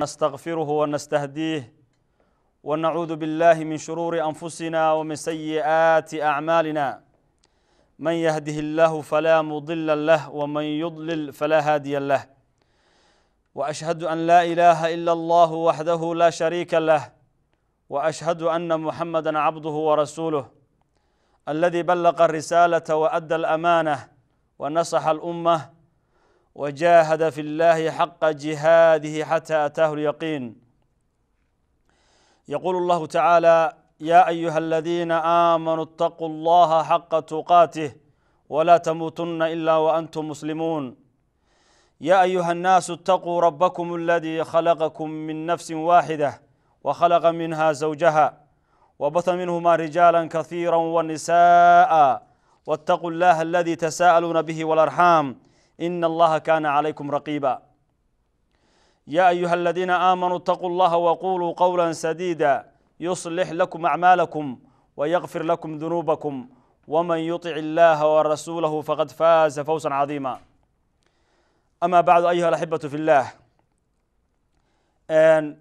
ونستغفره ونستهديه ونعوذ بالله من شرور أنفسنا ومن سيئات أعمالنا. من يهده الله فلا مضل له ومن يضلل فلا هادي له. وأشهد أن لا إله إلا الله وحده لا شريك له، وأشهد أن محمدا عبده ورسوله الذي بلغ الرسالة وأدى الأمانة ونصح الأمة وجاهد في الله حق جهاده حتى أتاه اليقين. يقول الله تعالى: يا أيها الذين آمنوا اتقوا الله حق تقاته ولا تموتن إلا وأنتم مسلمون. يا أيها الناس اتقوا ربكم الذي خلقكم من نفس واحدة وخلق منها زوجها وبث منهما رجالا كثيرا ونساء، واتقوا الله الذي تساءلون به والأرحام إن الله كان عليكم رقيبا. يا أيها الذين آمنوا اتقوا الله وقولوا قولا سديدا يصلح لكم أعمالكم ويغفر لكم ذنوبكم، ومن يطع الله ورسوله فقد فاز فوزا عظيما. أما بعد، أيها الأحبة في الله،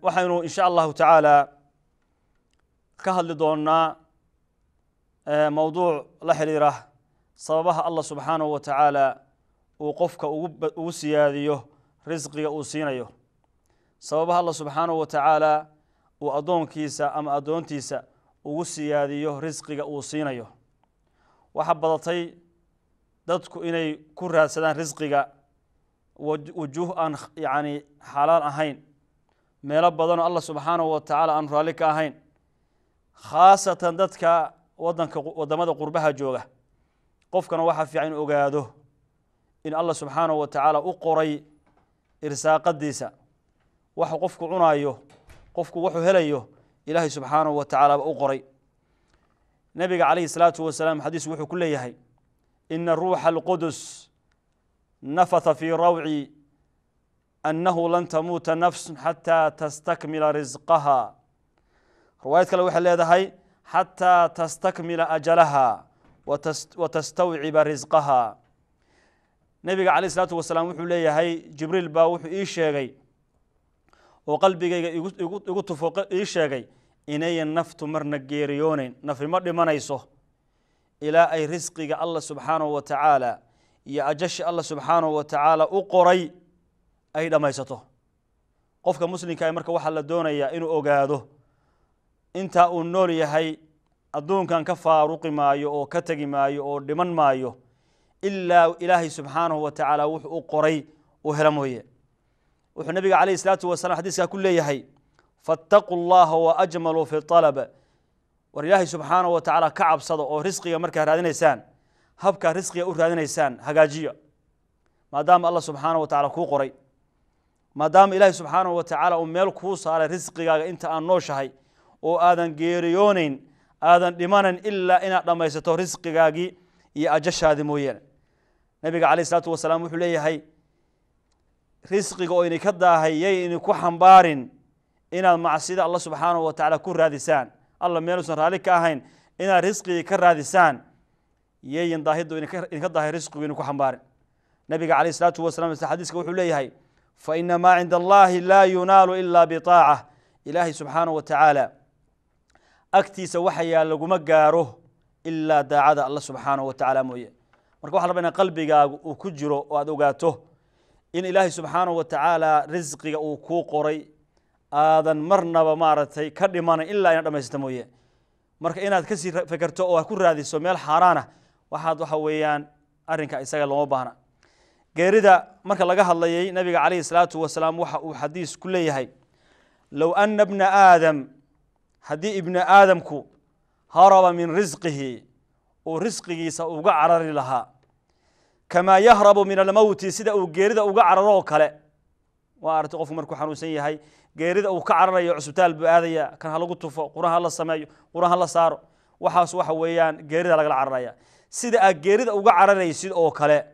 waxaynu in sha Allahu tacaala ka hadli doonaa mowduuc la xiriira sababaha Allah subxaanahu wa tacaala uu qofka ugu siyaadiyo risqiga uu siinayo, sababaha Allah subxaanahu wa tacaala uu addoonkiisa ama addoontiisa ugu siyaadiyo risqiga uu siinayo. Waxaa badatay dadku inay ku raadsadaan risqiga wujuuh aan yacni xalaal ahayn, meelo badanoo Allah subxaanahu wa tacaala aan raalli ka ahayn, khaasatan dadka wadanka waddamada qurbaha jooga. Qofkana waxaa fiican inu ogaado in Allah subxaanahu wa tacaala u qoray irsaaqadiisa. Waxu qofku cunaayo, qofku wuxuu helayo, Ilaahay subxaanahu wa tacaala ba u qoray. Nabiga calayhi salaatu wasalaam xadiis wuxuu ku leeyahay: ina ruuxa alqudus nafatha fii rawci annahu lan tamuuta nafsu xataa tastakmila risqaha. Riwaayad kale waxay leedahay: xataa tastakmila ajalaha wa tastawciba risqaha. Nebiga calayh isalaatu wasalaam wuxuu leeyahay: Jibriil baa wuxuu ii sheegay oo qalbigayga igu tufo, ii sheegay inayan naftu marna geeriyooneyn, nafi ma dhimanayso ilaa ay risqiga Allah subxaanahu wa tacaala iyo ajashi Allah subxaanahu wa tacaala u qoray ay dhammaysato. Qofka muslimka marka waxaa la doonayaa inuu ogaado intaa uu nool yahay adduunkan ka faaruqi maayo oo ka tegi maayo oo dhiman maayo ilaa Ilaahay subxaanahu wa tacaala wuxuu u qoray uu helo mooye. Wuxuu nabiga calayhi salaatu wasalaam xadiiskaa ku leeyahay: fattaquu llaha wa ajmaluu fi alab. War Ilaahay subxaanahu wa tacaala ka cabsada oo risqiga markaa raadinaysaan, habkaa risqiga u raadinaysaan hagaajiya, maadaama Allah subxaanahu wa tacala kuu qoray, maadaama Ilaahay subxaanahu wa tacaala uu meel kuu saaray risqigaaga inta aan nooshahay oo aadan geeriyooneyn, aadan dhimanayn ilaa inaad dhammaysato risqigaagii iyo ajashaadii mooyaane. Nabiga calayh isalaatu wasalaam wuxuu leeyahay: risqiga oo idinka daahay yay idinku xambaarin inaad macsida Allah subxaanahu wa tacaala ku raadisaan, Alla meeluusan raalli ka ahayn inaad risqigii ka raadisaan, yayin daahiddu idinka daahay risqigu idinku xambaarin. Nabiga calayh isalaatu wasalam isla xadiiska wuxuu leeyahay: fa ina maa cinda allahi laa yunaalu ila bitaaca. Ilaahay subxaanahu wa tacaala agtiisa waxa yaal laguma gaaro ilaa daacada Alla subxaanahu wa tacaala mooye. Marka waxa la rabaa in qalbigaagu uu ku jiro oo aad ogaato in Ilaahay subxaanahu wa tacaala risqiga uu kuu qoray aadan marnaba maaragtay ka dhimanayn ilaa inaad dhamaysata mooye. Marka inaad kasii fekerto oo aad ku raadiso meel xaaraana waxaad waxa weeyaan arrinka isaga looma baahna. Geerida marka laga hadlayay, nabiga calayhi salaatu wasalaam waxa uu xadiis ku leeyahay: low ana bna aadam, haddii ibni aadamku haraba min risqihi, uu risqigiisa uga carari lahaa, kamaa yahrabu min almowti, sida uu geerida uga cararo oo kale. Waa aragtay qofku markuu xanuunsan yahay geerida uu ka cararayo, cusbitaal buu aadaya, kan ha lagu tufo, quraan ha la sameeyo, quraan ha la saaro, waxaas waxa weeyaan geerida lagala cararaya. Sida aad geerida uga cararaysid oo kale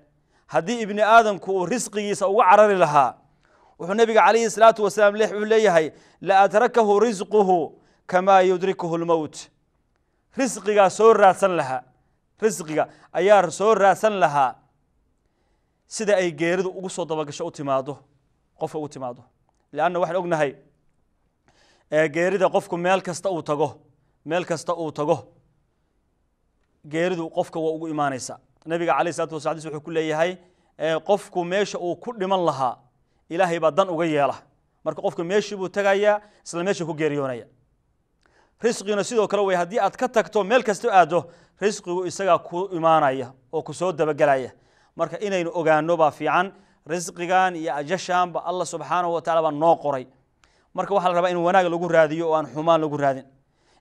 haddii ibni aadamku uu risqigiisa uga carari lahaa, wuxuu nabiga calayhi salaatu wasalaam wuxuu leeyahay: la adrakahu risquhu kamaa yudrikuhu lmowt. Risqigaa soo raadsan lahaa, risqiga ayaa soo raadsan lahaa sida ay geeridu ugu soo dabagasho, u timaado qofka ugu timaado. Lianna waxaan ognahay geerida qofku meel kasta uu tago, meel kasta uu tago geeridu qofka waa ugu imaanaysa. Nabiga calayhi salaatu wasalam xadiis wuxuu ku leeyahay qofku meesha uu ku dhiman lahaa Ilaahay baa dan uga yeela. Marka qofku meeshii buu tagayaa, isla meesha ku geeriyoonaya. Risqiguna sidoo kale wey, haddii aad ka tagto meel kasta aado, risqigu isagaa ku imaanaya oo ku soo dabagelaya. Marka inaynu ogaano baa fiican, risqigan iyo ajashaanba Allah subxaanahu wa tacala baa noo qoray. Marka waxaa la rabaa in wanaag lagu raadiyo oo aan xumaan lagu raadin.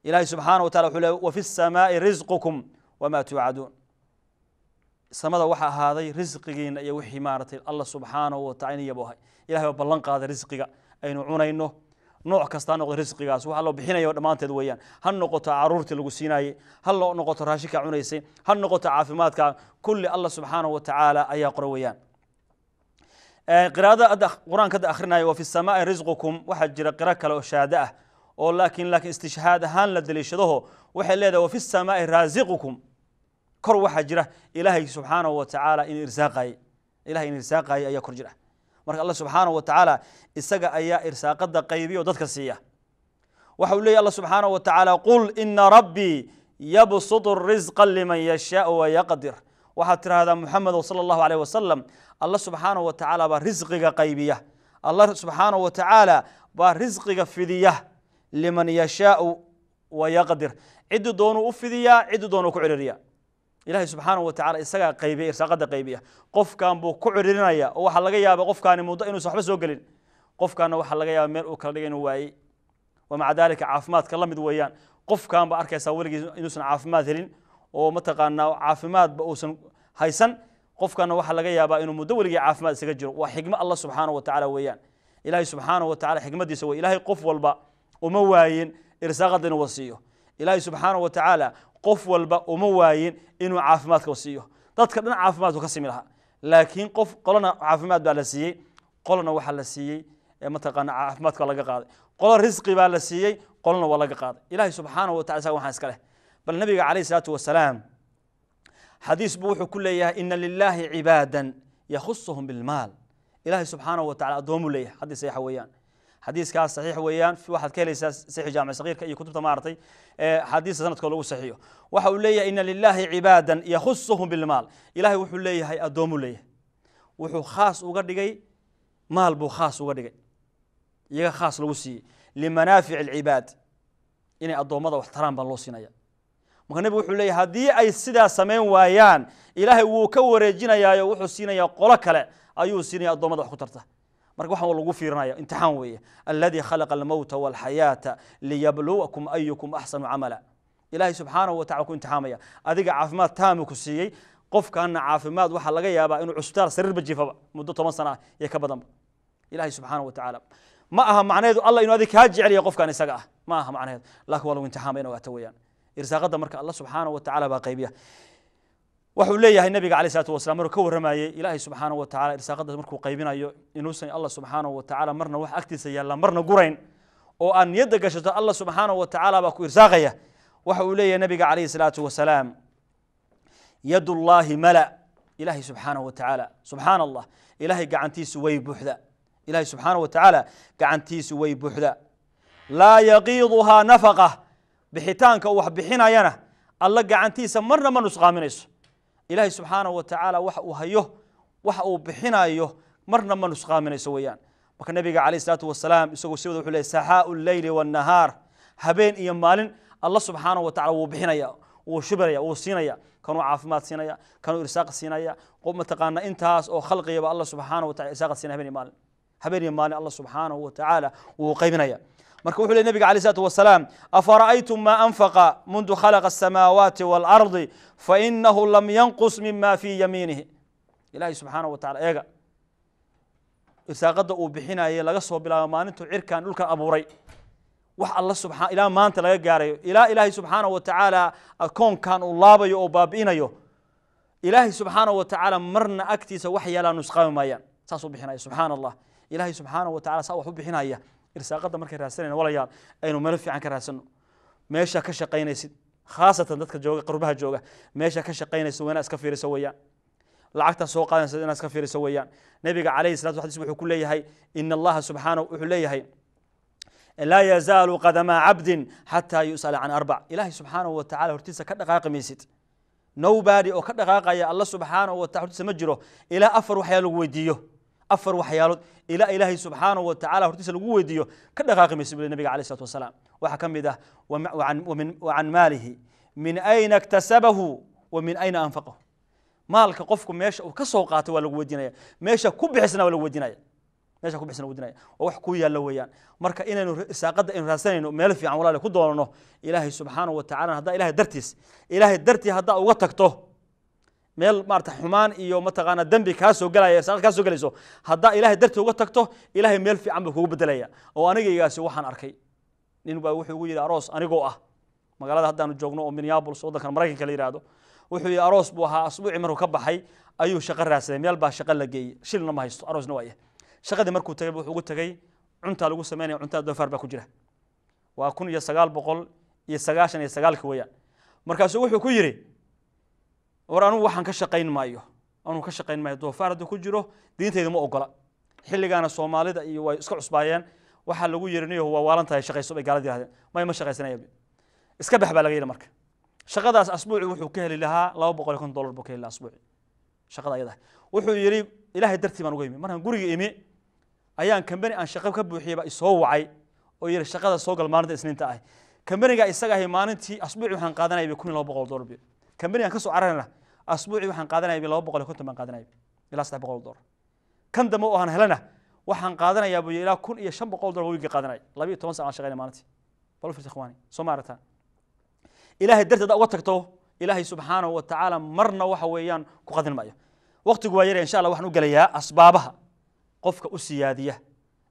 Ilaahay subxaanahu wa tacala wuxuu leeyahay wa fi ssamaa'i risqukum wamaa tuucaduun. Samada waxaa ahaaday risqigiina iyo wixii maaragtay Allah subxaanahu wa tacala iniyaba ahay. Ilahay baa ballan qaaday risqiga aynu cunayno, nooc kasta ha noqdo risqigaas, waxa loo bixinayo dhammaanteed weeyaan. Ha noqoto caruurtii lagu siinaayey, ha noqoto raashinka cunaysay, ha noqoto caafimaadka, kulli Allah subxaanahu wa tacaala ayaa qora weeyaan. Qiraa'ada hadda qur-aanka hadda akhrinayo wa fi samaa'i risqukum, waxaa jira qiro kale oo shaada ah oo laakiin istishhaad ahaan la daliishadaho, waxay leedahay wa fi samaa'i raasiqukum. Kor waxaa jira Ilaahay subxaanahu wa tacaala in irsaaqaye, Ilahay in irsaaqaye ayaa kor jira. Marka Allah subxaanahu wa tacaala isaga ayaa irsaaqada qaybiya oo dadka siiya. Waxa uu leeyahy Allah subxaanahu wa tacaala qul ina rabbii yabsutu risqa liman yashaau wayaqdir. Waxaad tidhaahdaa Muxamedow sala allahu alayh wasalam, Allah subxaanahu wa tacaala baa risqiga qaybiya, Allah subxaanahu wa tacaala baa risqiga fidiya, liman yashaau wayaqdir, ciddii doonuu u fidiyaa, ciddii doonuu ku ciriiriya. Ilaahay subxaanahu wa tacala isagaa qaybiya, irsaaqada qaybiya. Qofkan buu ku ciriirinaya oo waxaa laga yaaba qofkaani muddo inuusan waxba soo gelin, qofkaana waxaa laga yaaba meel uu kala dhigay inuu waayey. Wamaca daalika caafimaadka la mid weeyaan, qofkan ba arkaysaa weligiis inuusan caafimaad helin oo mataqaanaa caafimaadba uusan haysan, qofkana waxaa laga yaabaa inuu muddo weligii caafimaad isaga jiro. Waa xikmo Allah subxaanahu wa tacaala weeyaan. Ilaahay subxaanahu wa tacala xikmadiisa wey. Ilaahay qof walba uma waayin irsaaqada inuu wasiiyo. Ilaahay subxaanahu wa tacaala qof walba uma waayin inuu caafimaadka siiyo. Dadka dhan caafimaadku ka simi lahaa, laakiin qof qolana caafimaad baa la siiyey, qolana waxaa la siiyey mataqaana caafimaadka waa laga qaaday, qolo risqi baa la siiyey, qolana waa laga qaaday. Ilaahay subxaanahu wa tacala isaga waxaan iska leh. Bal nabiga calayhi salaatu wasalaam xadiis buu wuxuu ku leeyahay ina lilaahi cibaadan yakhusuhum bilmaal. Ilaahay subxaanahu wa tacala addoomuu leeyahay. Xadiis saxiixa weeyaan, xadiiskaas saxiix weeyaan, waxaad ka helaysaa saxiix jaamic sagiirka iyo kutubta maaragtay xadiista sanadkoo lagu saxiixo. Waxa uu leeyahay ina lilaahi cibaadan yakhusuhum bilmaal. Ilaahay wuxuu leeyahay addoomuu leeyahay, wuxuu khaas uga dhigay maal buu khaas uga dhigay, iyaga khaas lagu siiyey limanaafici alcibaad, inay addoommada wax taraan baa loo siinaya. Marka nebigu wuxuu leeyahay haddii ay sidaa samayn waayaan, Ilaahay wuu ka wareejinayaayo wuxuu siinayaa qolo kale ayuu siinaya addoommada wax ku tarta. Marka waxaan lagu fiirinaya imtixaan weeye. Alladii khalaqa almowta walxayaata liyabluwakum ayukum axsanu camala. Ilaahay subxaanahu wa tacala ku imtixaamaya. Adiga caafimaad taamu ku siiyey, qofkaana caafimaad waxaa laga yaabaa inuu cusbitaal sariirba jiifaba muddo 10 sana ah iyo ka badanba. Ilaahay subxaanahu wa tacaala ma aha macnaheedu Allah inuu adig kaa jecel yahay qofkan isaga ah, ma aha macnaheedu, laakiin waa lagu imtixaamaya in ogaato weeyaan. Irsaaqada marka Allah subxaanahu wa tacaala baa qaybiya. Wuxuu leeyahay nabiga calayhi salaatu wasalaam markuu ka warramayay Ilaahay subxaanahu wa tacaala irsaaqada markuu qaybinayo, inuusan Allah subxaanahu wa tacaala marna wax agtiisa yaalla marna gurayn, oo aad niyadda gashato Allah subxaanahu wa tacaala baa ku irsaaqaya. Waxa uu leeyahay nabiga calayhi salaatu wasalaam yadullaahi mala. Ilaahay subxaanahu wa tacaala, subxaana Allah, Ilaahay gacantiisu way buuxda. Ilaahay subxaanahu wa tacaala gacantiisu way buuxda, laa yaqiiduhaa nafaqa. Bixitaanka uu wax bixinayana alla gacantiisa marna ma nusqaaminayso. Ilaahay subxaanahu wa tacaala waxa uu hayo, waxa uu bixinayo marna ma nusqaaminayso weeyaan. Marka nabiga calayhi salaatu wasalaam isagoo si wada wuxuu leeyahay saxaa'u lleyli wannahaar, habeen iyo maalin Allah subxaanahu wa tacala wuu bixinaya, wuu shubinaya, wuu siinaya, kanuu caafimaad siinaya, kanuu irsaaq siinaya, qof mataqaana intaas oo khalqigaba Allah subxaanahu wa tacala irsaaqa siinaya habeen iyo maalin. Habeen iyo maalin Allah subxaanahu wa tacaala wuu qaybinaya. Marka wuxuu leeyahy nabiga calayhi salaatu wasalaam afara'aytum maa anfaqa mundu khalaqa asamaawaati waalardi fainahu lam yanqus mima fii yamiinihi. Ilaahay subxaanahu wa tacala eega irsaaqada uu bixinayay laga soo bilaabo maalintuu cirkan dhulkan abuuray, wax alla subxaa ilaa maanta laga gaarayo, ilaa Ilaahay subxaanahu wa tacaala koonkan uu laabayo oo baabi'inayo, Ilaahay subxaanahu wa tacaala marna agtiisa wax yaalaa nusqaami maayaan. Saasuu bixinaya subxaana Allah. Ilaahay subxaanahu wa tacala saa wax u bixinaya. Irsaaqada markay raadsanayna walayaal, aynu meel fiican ka raadsano. Meesha ka shaqaynaysid, khaasatan dadka jooga qurbaha jooga, meesha ka shaqaynaysid waa inaad iska fiiriso weeyaan. Lacagta soo qaadanaysa inaad iska fiiriso weeyaan. Nabiga calayhi salatu xadiis wuxuu ku leeyahay, ina Allaha subxaanahu wuxuu leeyahay: laa yazaalu qadama cabdin xataa yus'ala can arbac. Ilaahay subxaanahu wa tacala hortiisa ka dhaqaaqi maysid. Nobody oo ka dhaqaaqaya Alla subxaanahu wa tacala hortiisa ma jiro ilaa afar waxyaalo lagu weydiiyo. Afar waxyaalood ilaa Ilaahay subxaanahu wa tacala hortiisa lagu weydiiyo ka dhaqaaqi maysid, buu nabiga calayhi salatu wasalaam. Waxaa ka mid ah wacan maalihi, min ayna iktasabahu wa min ayna anfaqahu. Maalka qofku meesha uu ka soo qaatay waa lagu weydiinaya, meesha ku bixisna waa lagu weydiinaya, meesha ku bixisna weydiinaya. Waa wax ku yaallo weeyaan. Marka inaynu irsaaqada aynu raadsanayno meel fiican, walaale, ku doonano Ilaahay subxaanahu wa tacala. Haddaa Ilaahay dartiis, Ilaahay dartii haddaa uga tagto meel maarata xumaan iyo mataqaana dembi kaa soo gelaya, irsaaqad kaa soo gelayso, haddaa Ilaahay dartii uga tagto, Ilaahay meel fiican buu kugu bedelaya. Oo anigaygaasi waxaan arkay nin baa wuxuu ugu yidhi aroos anigoo ah magaalada haddaanu joogno oo Minneapolis, waddankan Maraykanka la yidhaahdo. Wuxuu yidhi aroos buu ahaa, asbuucii markuu ka baxay ayuu shaqo raadsaday. Meel baa shaqo la geeyey, shilna ma haysto, aroosna waa yahay. Shaqadii markuu tagay wuxuu ugu tagay cuntaa lagu sameynaya, cuntada doofaar baa ku jira. Waa 1999-kii weeyaan. Markaasuu wuxuu ku yidhi: war, anugu waxaan ka shaqayn maayo, anugu ka shaqayn maayo doofaar hadduu ku jiro, diintayda ma ogola. Xilligaana Soomaalida iyo way iska cusbaayeen. Waxaa lagu yidhi: niyahu, waa waalan tahay, shaqayso, bay gaalada yirahdeen. May, ma shaqaysanaya, iska bax baa laga yidhi. Marka shaqadaas asbuuci wuxuu ka heli lahaa $250 buu ka heli lahaa asbuuci shaqada ayada. Wuxuu yidhi: Ilaahay dartii baan uga imi. Markaan guriga imi ayaan kambani aan shaqo ka buuxiyey baa isoo wacay oo yidhi: shaqada soo gal maalinta Isniinta ah. Kambaniga isaga ahi maalintii asbuuci waxaan qaadanayay $1,200. Bi kambanigaan ka soo cararayna asbuuci waxaan qaadanayay 250 baan qaadanayay ilaa $300. Kan dambe oo aan helana waxaan qaadanayaa buu ilaa $1,500 wiigii qaadanaya. 12 sac aan shaqaynaya maalintii. Bal fiirsa, ikhwaani, soo ma aragtaan? Ilaahay darteed uga tagto, Ilaahay subxaanahu wa tacaala marna waxa weeyaan ku qadin maayo. Waqtigu waa yaraya. Insha Allah waxaan u gelayaa asbaabaha qofka u siyaadiya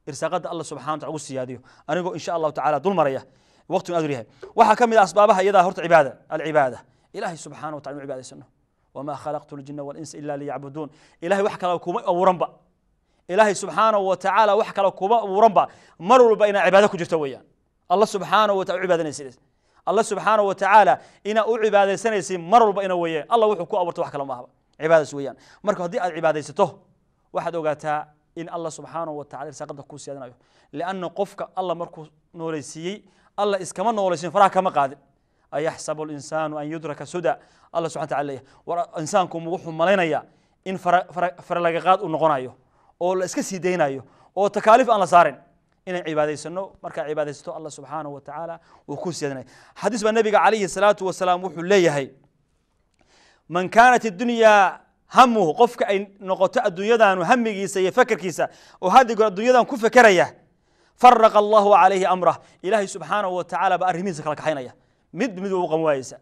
irsaaqada Allah subxana wa tacala ugu siyaadiyo, anigoo insha Allahu tacala dul maraya, waqtigu aad u yahay. Waxaa ka mid ah asbaabaha iyadaa horta cibaada, alcibaada. Ilaahay subxaana wa tacala inu cibaadaysano. Wamaa khalaqtu ljina walinsa ila liyacbuduun. Ilahay wax kale kuma abuuranba. Ilaahay subxaanahu wa tacaala wax kale kuma abuuranba. Mar walba inaa cibaado ku jirto weeyaan. Allah subxaanahu wa tacala u cibaadanaysay, Allah subxaanahu wa tacaala inaa u cibaadaysanaysid mar walba ina weeye. Allah wuxuu ku abuurtay wax kale maahaba, cibaadadas weeyaan. Marka haddii aad cibaadaysato, waxaad ogaataa in Allah subxaanahu wa tacala irsaaqada kuu siyaadinayo, lianna qofka Allah markuu noolaysiiyey, Allah iskama noolaysin, faraha kama qaadin. Ayaxsabu linsaanu an yudraka suda, Allah subxana tacala leeyahay. War insaanku wuxuu malaynayaa in fara fara fara laga qaad uu noqonayo oo la iska sii daynayo oo takaaliif aan la saarin. Inaan cibaadaysano, markaa cibaadaysato, Allah subxaanahu wa tacaala wuu ku siyaadinaya. Xadiis baa nabiga calayhi salaatu wasalaam wuxuu leeyahay: man kaanat idunyaa hamuhu, qofka ay noqoto adduunyadaanu hamigiisa iyo fekerkiisa oo haddi goor adduunyadan ku fekeraya, faraqa Allahu calayhi amrah, Ilaahay subxaanahu wa tacaala baa arrimihiisa kala kaxaynaya, mid mid u qan waayeysa.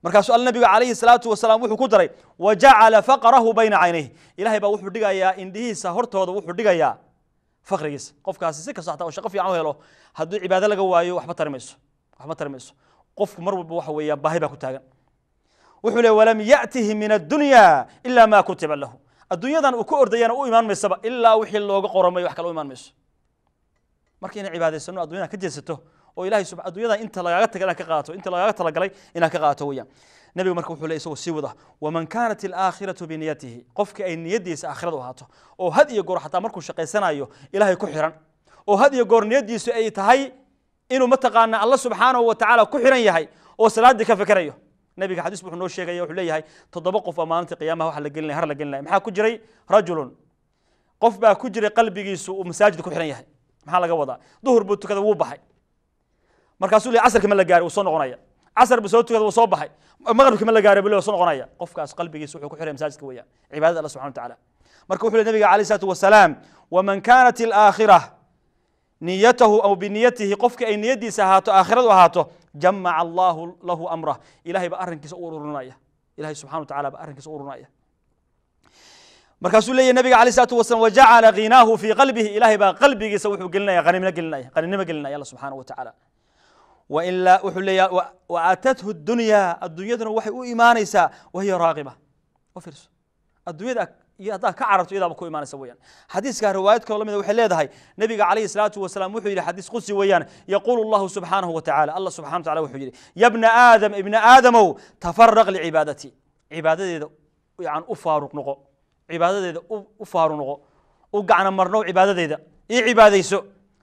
Markaasuu alla nabiga calayhi salaatu wasalaam wuxuu ku daray: wajacala faqrahu bayna caynayh. Ilahay baa wuxuu dhigayaa indhihiisa hortooda, wuxuu dhigayaa faqrigiisa. Qofkaasi si kasta xataa oo shaqo fiican u helo, haddii cibaado laga waayo, waxba tari mayso, waxba tari mayso. Qofku mar walba waxa weeyaan baahi baa ku taagan. Wuxuu leey: walam ya'tihi min addunya ila ma kutiba lahu. Adduunyadan uu ku ordayana u imaan maysaba ilaa wixii looga qoramay, wax kale u imaan mayso. Marka inay cibaadaysano, adduunyadan ka jeesato oo Ilahay adduunyadan inta lagaaga tagay inaad ka qaadato, inta lagaaga talagalay inaad ka qaadato weeyaan. Nabigu marka wuxuu leey isagoo sii wada: waman kaanat alaakhiratu biniyatihi, qofkii ay niyadiisa aakhiradu ahaato oo had iyo goor xataa markuu shaqaysanayo Ilaahay ku xiran oo had iyo goor niyadiisu ay tahay inuu mataqaana Alla subxaanahu wa tacaala ku xiran yahay oo salaaddii ka fikerayo. Nabiga xadiis wuxuu noo sheegaya, wuxuu leeyahay: toddoba qof baa maalinta qiyaamaha waxa la gelinaya har la gelinaya. Maxaa ku jiray? Rajulun, qof baa ku jiray qalbigiisu uu masaajid ku xiran yahay. Maxaa laga wadaa? Duhur buu tukada, wuu baxay. Markaasuu leeyahay: casarkii ma la gaaray? Wuu soo noqonaya. Casar buu soo tukada, wuu soo baxay. Maqribkii ma la gaaray buu leeyahay, soo noqonaya. Qofkaas qalbigiisu wuxuu ku xiray masaajidka weeyaan, cibaadada Alla subxana wa tacaala. Marka wuxuu leeyahay nabiga calayhi salaatu wasalaam: waman kaanat alaakhira niyatahu aw biniyatihi, qofka ay niyadiisa ahaato aakhiradu ahaato, jamaca Allahu lahu amrah, Ilahay baa arrinkiisa u ururinaya. Ilahay subxana wa tacala baa arrinkiisa u ururinaya. Markaasuu leeyahy nabiga alayh salaatu wasalam: wajacala ghinaahu fii qalbihi, Ilahay baa qalbigiisa wuxuu gelinaya qaninimo, gelinaya qaninimo gelinaya Alla subxaana wa tacaala. Wailaa wuxuu leeyahay: waatathu dunya, adduunyaduna waxay u imaanaysaa wahiya raaqiba. U fiirso, adduunyada iyo haddaad ka cararto, iyadaaba ku imaanaysa weeyaan. Xadiiska riwaayad kaloo lamida waxay leedahay, nabiga calayhi salaatu wasalaam wuxuu yidhi, xadiis qudsi weeyaan: yaquulu Allahu subxaanahu wa tacala, Allah subxana wa tacala wuxuu yidhi: ya bna aadam, ibna aadamow, tafaraq licibaadatii, cibaadadeeda. yani u faaruq noqo cibaadadeeda, u faaruq noqo, u gacna marno cibaadadeeda, ii cibaadayso.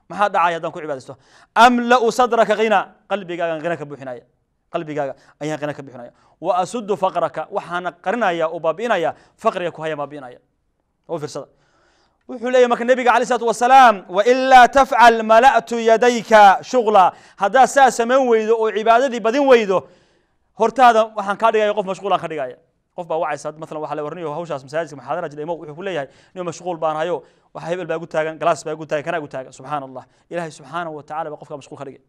Maxaa dhacaya haddaan ku cibaadaysto? Amla'u sadraka ghina, qalbigaagaan ghina ka buuxinaya, qalbigaaga ayaan ghina ka buuxinaya. Wa asuddu faqraka, waxaana qarinaya oo baabi'inaya faqriga ku haya, baabi'inaya. Oo fiirsada, wuxuu leeyahay marka nabiga calayhi salaatu wasalaam: wailaa tafcal mala'tu yadayka shughla. Haddaad saa samayn weydo oo cibaadadii badin weydo, hortaada waxaan kaa dhigaya qof mashquulaan ka dhigaya. Qof baa wacaysa masalan, waxaa la warinayo hawshaas masaajidka muxaadara jira imo, wuxuu ku leeyahay: nin mashquul baan hayo, waxa hebel baa igu taagan, galaas baa igu taagan, kanaa igu taagan. Subxaana Allah, Ilaahay subxaanahu wa tacala baa qofka mashquul ka dhigay.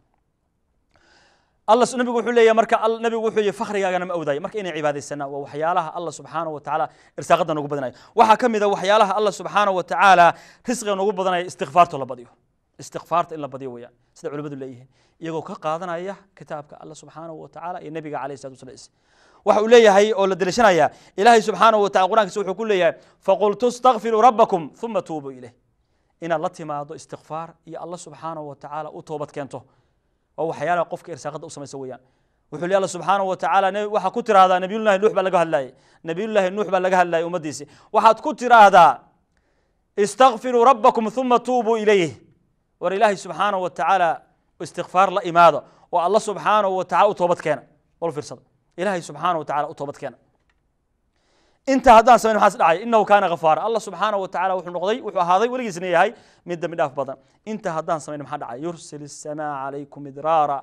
Allah nabigu wuxuu leeyahay marka, nabigu wuxuu yihi: fakhrigaagana ma awdayo. Marka inay cibaadaysanaa waa waxyaalaha Allah subxaanahu wa tacaala irsaaqada noogu badanayo. Waxaa ka mid a waxyaalaha Allah subxaanahu wa tacaala risqiga noogu badanaya istikfaarto la badiyo, istikfaarta in la badiyo weeyaan, sida culimmadu leeyihiin, iyagoo ka qaadanaya kitaabka Allah subxaanahu wa tacaala iyo nabiga calayhi salatu wasalam. Waxa uu leeyahay oo la deliishanaya, Ilaahay subxaanahu wa tacala Qur'aankiisa wuxuu ku leeyahay: faqultu istakfiruu rabbakum uma tuubuu ilayh. Inaad la timaado istikfaar iyo Allah subxaanahu wa tacaala u toobad keento waa waxyaalaha qofka irsaaqada u samaysa weeyaan. Wuxuu leeyahay Allah subxaanahu wa tacaala: waxaa ku tiraahdaa, Nabiyullahi Nuux baa laga hadlayay, Nabiyullahi Nuux baa laga hadlayay ummaddiisi, waxaad ku tiraahdaa: istakfiruu rabbakum uma tuubuu ilayh. War Ilaahay subxaanahu wa tacaala istikfaar la imaado oo Allah subxaanahu wa tacala u toobad keena. Wal fiirsada, Ilaahay subxaanahu wa tacala u toobad keena. Inta haddaan samayn, maxaas dhacay? Innahu kaana ghafaara. Allah subxaanahu wa tacala wuxuu noqday, wuxuu ahaaday, weligiisna yahay mid dambi dhaaf badan. Inta haddaan samayn, maxaa dhacay? Yursil السماء calaykum midraara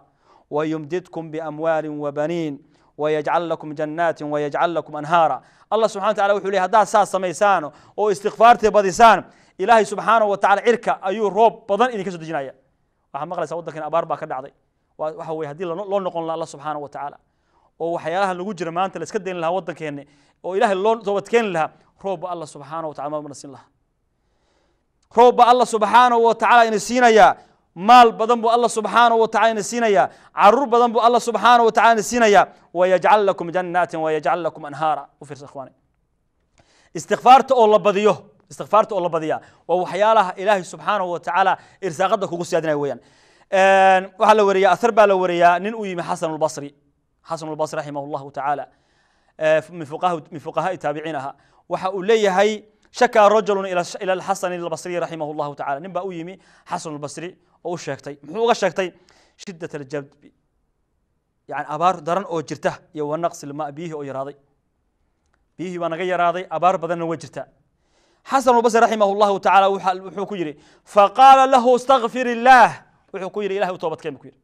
wayumdidkum biamwaalin wabaniin wayajcal lakum jannaatin wayajcal lakum anhaara. Allah subxana wa tacala wuxuu leeyahay: haddaad saas samaysaan oo istikfaartii badisaan, Ilaahay subxaanahu wa tacala cirka ayuu roob badan idinka soo dejinaya. Waxaa maqlaysaa waddankan abaar baa ka dhacday. Waxa weye, haddii loo noqon laha Allah subxaanahu wa tacaala oo waxyaalaha lagu jira maanta la iska dayn lahaa waddankeeni oo Ilaahay loo toobadkeeni lahaa, roob ba Allah subxaanahu wa tacala mana siin lahaa. Roob ba Allah subxaanahu wa tacala ina siinayaa, maal badan buu Allah subxaanahu wa tacala ina siinayaa, caruur badan buu Allah subxaanahu wa tacala ina siinayaa. Wayajcal lakum jannaatin wayajcal lakum anhaara. U fiirsa ikhwaani, istikfaarta oo la badiyo, istikfaarta oo la badiyaa waa waxyaalaha Ilaahay subxaanahu wa tacaala irsaaqada kugu siyaadinaya weeyaan. Waxaa la wariyaa, athar baa la wariyaa, nin u yimi Xasan albasri. Xasan albasri raximah allahu tacaala min fuqahaai taabiciin ahaa, waxa uu leeyahay: shakaa rajulun ila alxasan albasriy raximah allahu tacala. Nin baa u yimi Xasan albasri oo u sheegtay. Muxuu uga sheegtay? Shiddat aljadbi, yani abaar daran oo jirta, iyo wa naqsi ilmaa, biyihii oo yaraaday, biyihii baa naga yaraaday, abaar badanna way jirtaa. Xasan albasri raximah allahu tacala wuxuu ku yidhi, faqaala lahu: istakfir illaah. Wuxuu ku yidhi: Ilahay u toobadkeen buu ku yidhi.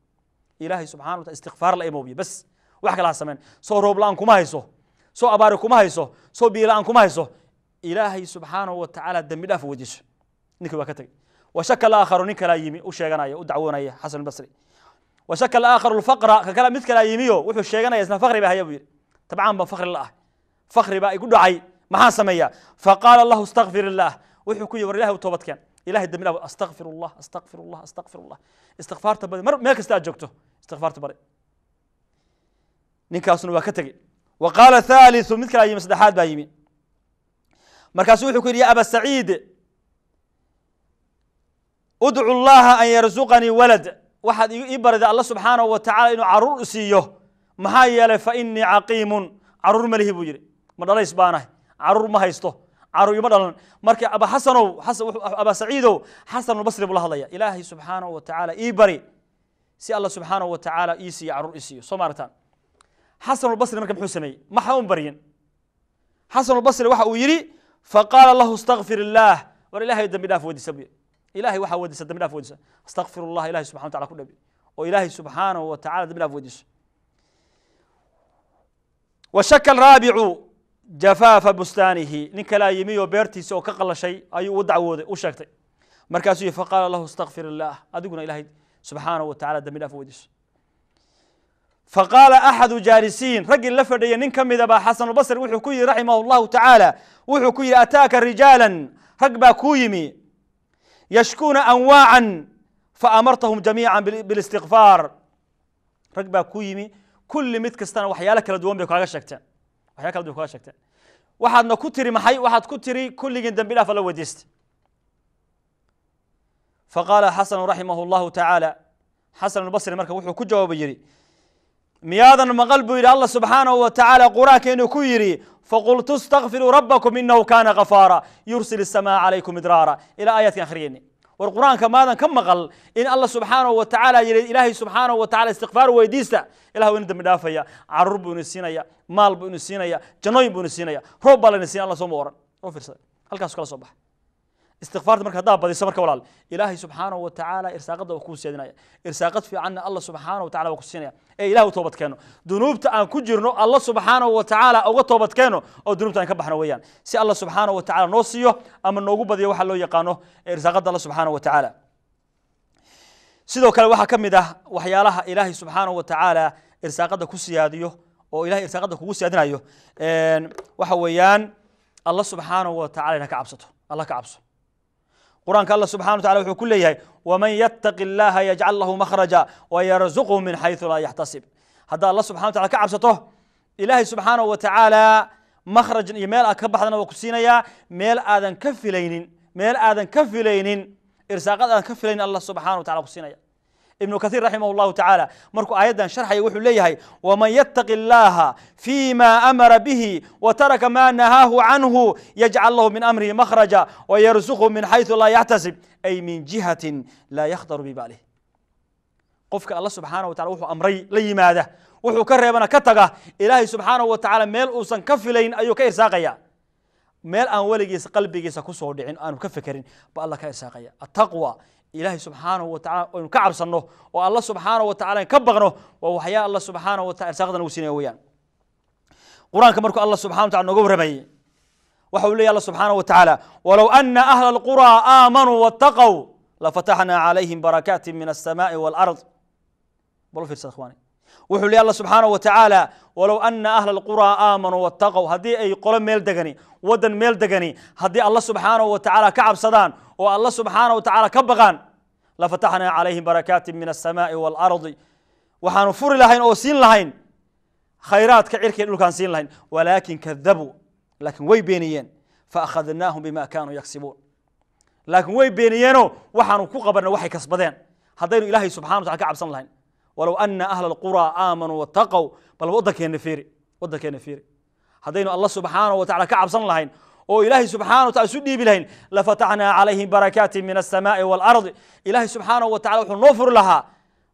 Ilaahay subxana wa taala istikfaar la imoobiye bas, wax kala ha samayn. Soo roob la-aan kuma hayso, soo abaari kuma hayso, soo biyo la-aan kuma hayso, Ilaahay subxaanahu wa tacaala dembi dhaaf weydiiso. Ninkii waa ka tegey. Washaka alaakharu, nin kalaa yimi, u sheeganaya, u dacwoonaya Xasan albasri. Washaka alaakharu alfaqra, ka kale, mid kalaa yimiyo wuxuu sheeganaya isna faqri baa haya buu yidhi, tabcaan baan faqri la ah, faqri baa igu dhacay, maxaan sameeyaa? Faqaala lahu: istakfir illaah. Wuxuu ku yihi: war Ilahay u toobadkeen, Ilahay dembi dhaaf, astaqfir Allah, astaqfir Allah, astaqfir Allah. Istikfaarta badi, mar meel kasta aad joogto istikfaarta bari. Ninkaasuna waa ka tegey. Wa qaala thaalithu, mid kalaa yimi, saddexaad baa yimi. Markaasuu wuxuu ku yidhi: ya aba Saciid, udcu Allaha an yarzuqanii walad. Waxaad ii barida Alla subxaanahu wa tacala inuu caruur siiyo, maxaa yeelay fa inii caqiimun, caruur ma lihi buu yidhi, ma dhalays baanahay, caruur ma haysto, caruur ima dhalan. Marka aba Xasanow, aba Saciidow, Xasan albasri buu la hadlaya, Ilaahay subxaanahu wa tacaala ii bari si Alla subxaanahu wa tacaala ii siiyo caruur ii siiyo. Soo maaragtaan Xasan albasri marka muxuu sameeyey? Maxa un baryin. Xasan albasri waxa uu yidhi, faqaala lahu: istakfir illaah. War Ilahay dembi dhaaf weydiisa buu yidhi. Ilahay waxaa weydiisa, dembi dhaaf weydiisa, astaqfir Allah, Ilahay subxana wa tacala ku dhabi oo Ilaahay subxaanahu wa tacala dembi dhaaf weydiiso. Washaka alraabicu jafaafa bustaanihi, nin kalaa yimi oo beertiisa oo ka qalashay ayuu u dacwooday, u sheegtay. Markaasuu yihi, faqaala lahu: istakfir illaah. Adiguna Ilaahay subxaanahu wa tacala dembi dhaaf weydiiso. Faqaala axadu jaalisiin, raggii la fadhiyay nin ka mida baa Xasanulbasri wuxuu ku yihi raximah allahu tacaala, wuxuu ku yidhi: ataaka rijaalan, rag baa kuu yimi, yashkuuna anwaacan faamartahum jamiica bilistikfaar. Rag baa kuu yimi, kulli mid kastana waxyaalo kala duwan bay kaaga sheegteen, waxyaalo kala duwan kaaga sheegteen. Waxaadna ku tiri maxay? Waxaad ku tiri kulligiin dembi dhaaf alla weydiista. Faqaala Xasanu raximah allahu tacaala, Xasan albasri marka wuxuu ku jawaabay, yidhi: Miyaadan maqal buu yidhi Allah subxaanahu wa tacaala qur-aanka inuu ku yidhi faqultu istakfiruu rabbakum inahu kaana ghafaara yursil isamaa calaykum idraara ilaa aayaadkan akhriyeyni. War qur-aanka maadan ka maqal in Allah subxaanahu wa tacaala yidhi ilaahay subxaanahu wa tacala istikfaar weydiista, ilah waa inu dambi dhaafaya, caruur buu inu siinaya, maal buu inu siinaya, jannooyin buu inu siinaya, roob baa layna siinaya. Allah sooma oran oo fiirsada halkaas kala soo baxa istikfaarta. Marka haddaa badiso marka walaal, ilaahay subxaanahu wa tacaala irsaaqadda waa kuu siyaadinaya, irsaaqad fiicanna Allah subxaanahu wa tacala waa ku siinaya. Ee ilaah u toobad keeno, dunuubta aan ku jirno Allah subxaanahu wa tacaala uga toobad keeno oo dunuubta aan ka baxno weeyaan, si Allah subxaanahu wa tacala noo siiyo ama noogu badiyo waxa loo yaqaano irsaaqadda Allah subxaanahu wa tacaala. Sidoo kale waxaa ka mid ah waxyaalaha ilaahay subxaanahu wa tacaala irsaaqadda ku siyaadiyo oo ilahay irsaaqadda kugu siyaadinayo waxa weeyaan Allah subxaanahu wa tacala ina ka cabsato. Allah ka cabso. Qur-aanka Allah subxana wa tacala wuxuu ku leeyahay waman yattaqi allaha yajcal lahu makhraja wayarzuqhu min xayثu laa yaxtasib. Haddaa Allah subxana wa tacala ka cabsato, ilaahay subxaanahu wa tacaala makhraj iyo meel aad ka baxdana waa ku siinayaa, meel aadan ka filaynin, meel aadan ka filaynin, irsaaqad aadan ka filaynin Allah subxana wa tacala ku siinaya. Ibnu Kathiir raximah llahu tacaala markuu aayaddan sharxaya wuxuu leeyahay waman yattaqi allaha fima amara bihi wa taraka ma nahaahu canhu yajcal lahu min amrihi makhraja wayarzuqhu min xayثu laa yaxtasib, ay min jihatin laa yakhdaru bibaalih. Qofka Allah subxaanahu wa tacala wuxuu amray la yimaada, wuxuu ka reebana ka taga, ilaahay subxaanahu wa tacaala meel uusan ka filayn ayuu ka irsaaqaya, meel aan weligiisa qalbigiisa ku soo dhicin aanu ka fekerin ba Allah ka irsaaqaya. Attaqwa, ilaahay subxaanahu wa tacala aynu ka cabsanno oo Allah subxaanahu wa tacala ka baqno, waa waxyaa Allah subxaanahu wa tacala irsaaqada nagu siinaya weeyaan. Qur-aanka markuu Allah subxana wa tacala nooga warramayey waxa uu leeyahy Allah subxaanahu wa tacaala walow ana ahla alquraa aamanuu wattaqow lafataxnaa calayhim barakaatin min alsamaai waalard. Bal u fiirsada ikhwaani, wuxuu leeyahy Allah subxaanahu wa tacaala walow ana ahla alquraa aamanuu wattaqow, haddii ay qolo meel degani, waddan meel degani, haddii Allah subxaanahu wa tacaala ka cabsadaan oo Allah subxaanahu wa tacaala ka baqaan, lafataxnaa calayhim barakaatin min alsamaai waalardi, waxaanu furi lahayn oo siin lahayn khayraadka cirka dhulkaan siin lahayn. Walaakin kadabuu, laakiin way beeniyeen, faakhadnaahum bima kaanuu yaksibuun, laakiin way beeniyeenoo waxaanu ku qabanay waxay kasbadeen. Haddaynu ilaahay subxana wa tacala ka cabsan lahayn, walow ana ahla alquraa aamanuu wattaqow, bal waddankeena fiiri, waddankeena fiiri, haddaynu Allah subxaanahu wa tacala ka cabsan lahayn oo ilaahay subxana wa tacala isu dhiibi lahayn, lafataxnaa calayhim barakaatin min alsamaai waalardi, ilaahay subxaanahu wa tacala wuxuu noo furi lahaa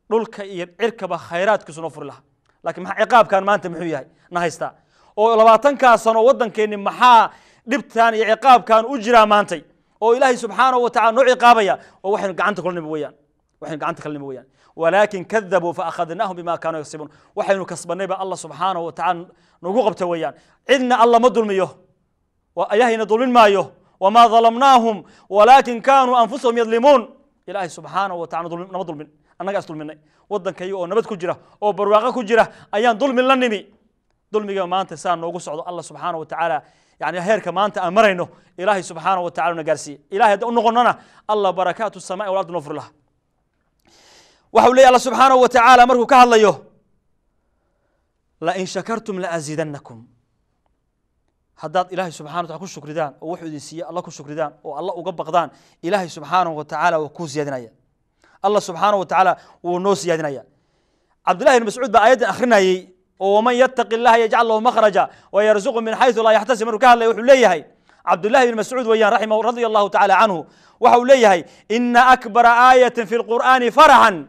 dhulka iyo cirkaba khayraadkiisu noo furi lahaa. Laakiin maxaa ciqaabkan maanta muxuu yahay na haystaa oo 20-kaa sano waddankeenni maxaa dhibtan iyo ciqaabkan u jiraa maantay oo ilaahay subxaanahu wa tacala noo ciqaabaya? Oo waxaynu gacanta kula nimi weeyaan, waxaynu gacanta kala nimi weeyaan. Walaakin kadabuu faakhadnaahum bima kaanuu yaksibuun, waxaynu kasbannay ba Allah subxaanahu wa tacala nagu qabta weeyaan. Cidna Allah ma dulmiyo, ilaahayna dulmin maayo, wamaa dalamnaahum walaakin kaanuu anfusahum yadlimuun. Ilaahay subxaanahu wa tacala nama dulmin, annagaa is dulminay. Waddankayaga oo nabad ku jira oo barwaaqo ku jira ayaan dulmi la nimi, dulmiga maanta saa noogu socdo. Allah subxaanahu wa tacaala yani heerka maanta aan marayno ilaahay subxaanahu wa tacala na gaarsiiye. Ilahay haddaan u noqonnona Allah barakaatu samai wal ardi noo furi laha. Waxa uu leeyahy Allah subxaanahu wa tacaala markuu ka hadlayo lain shakartum laaziidannakum, haddaad ilaahay subxana wa tacala ku shukridaan oo wuxuu idin siiye Allah ku shukridaan oo Allah uga baqdaan, ilaahay subxaanahu wa tacaala waa kuu siyaadinaya, Allah subxaanahu wa tacaala wuu noo siyaadinaya. Cabdullahi ibn Mascuud baa aayaddan akhrinayey oo waman yattaqi allaha yajcal lahu makhraja wayarzuqu min xayثu laa yaxtasib markuu ka hadlaya wuxuu leeyahay Cabdullahi ibn Mascuud weeyaan raximah radia allahu tacala canhu, waxa uu leeyahay ina akbara aayatin fi lqur'aani faraxan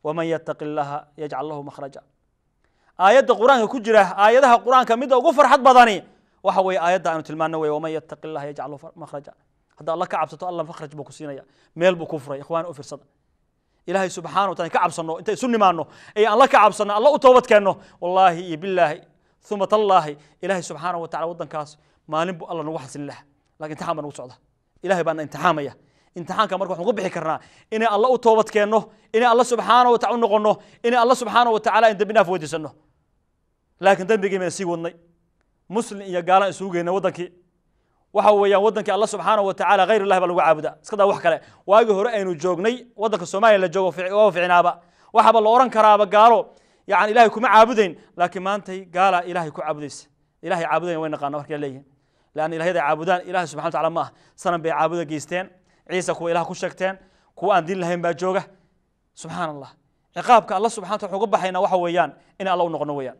waman yattaqi allaha yajcal lahu makhraja. Aayadda qur-aanka ku jira, aayadaha qur-aanka midda ugu farxad badani waxa weeye aayadda aanu tilmaano wey waman yattaqi allaha yajcal lahu makhraja. Hadda Allah ka cabsato, Allah makhraj buu ku siinaya, meel buu ku furay. Ikhwaan, u fiirsada, ilaahay subxaana wa taala ka cabsano, inta isu nimaano ee aan la ka cabsano, Allah u toobad keenno, wallaahi iyo billaahi uma tallaahi ilaahay subxaana wa tacala waddankaas maalin buu Allah nagu xasilin lahaa. Lakin imtixaan baa nagu socda, ilahay baana imtixaamaya. Imtixaanka marka waxaan ku bixi karnaa inay Allah u toobad keenno, inay Allah subxaana wa tacala u noqonno, inay Allah subxaana wa tacala in dembi dhaaf weydiisano. Laakiin dembigii bayna sii wadnay, muslim iyo gaalaan isugu geynay waddankii. Waxa weeyaan waddankii Allah subxaana wa tacala khayr illahi baa lagu caabudaa, iska daa wax kale. Waagii hore aynu joognay waddanka Soomaaliya la joogo waa ficnaaba, waxaaba la oran karaaba gaalo yani ilahay kuma caabudayn, laakiin maantay gaala ilahay ku caabudaysa. Ilahay caabudayn way naqaana markay leeyihiin, leanna ilahyada caabudaan ilahay subxana wa tacala ma ah, sanam bay caabuda geysteen, Ciise kuwa ilaah ku sheegteen, kuwa aan diin lahayn baa jooga. Subxaana allah, Ciqaabka Allah subxana wa taala uga baxaynaa waxa weeyaan in Alla u noqono weeyaan.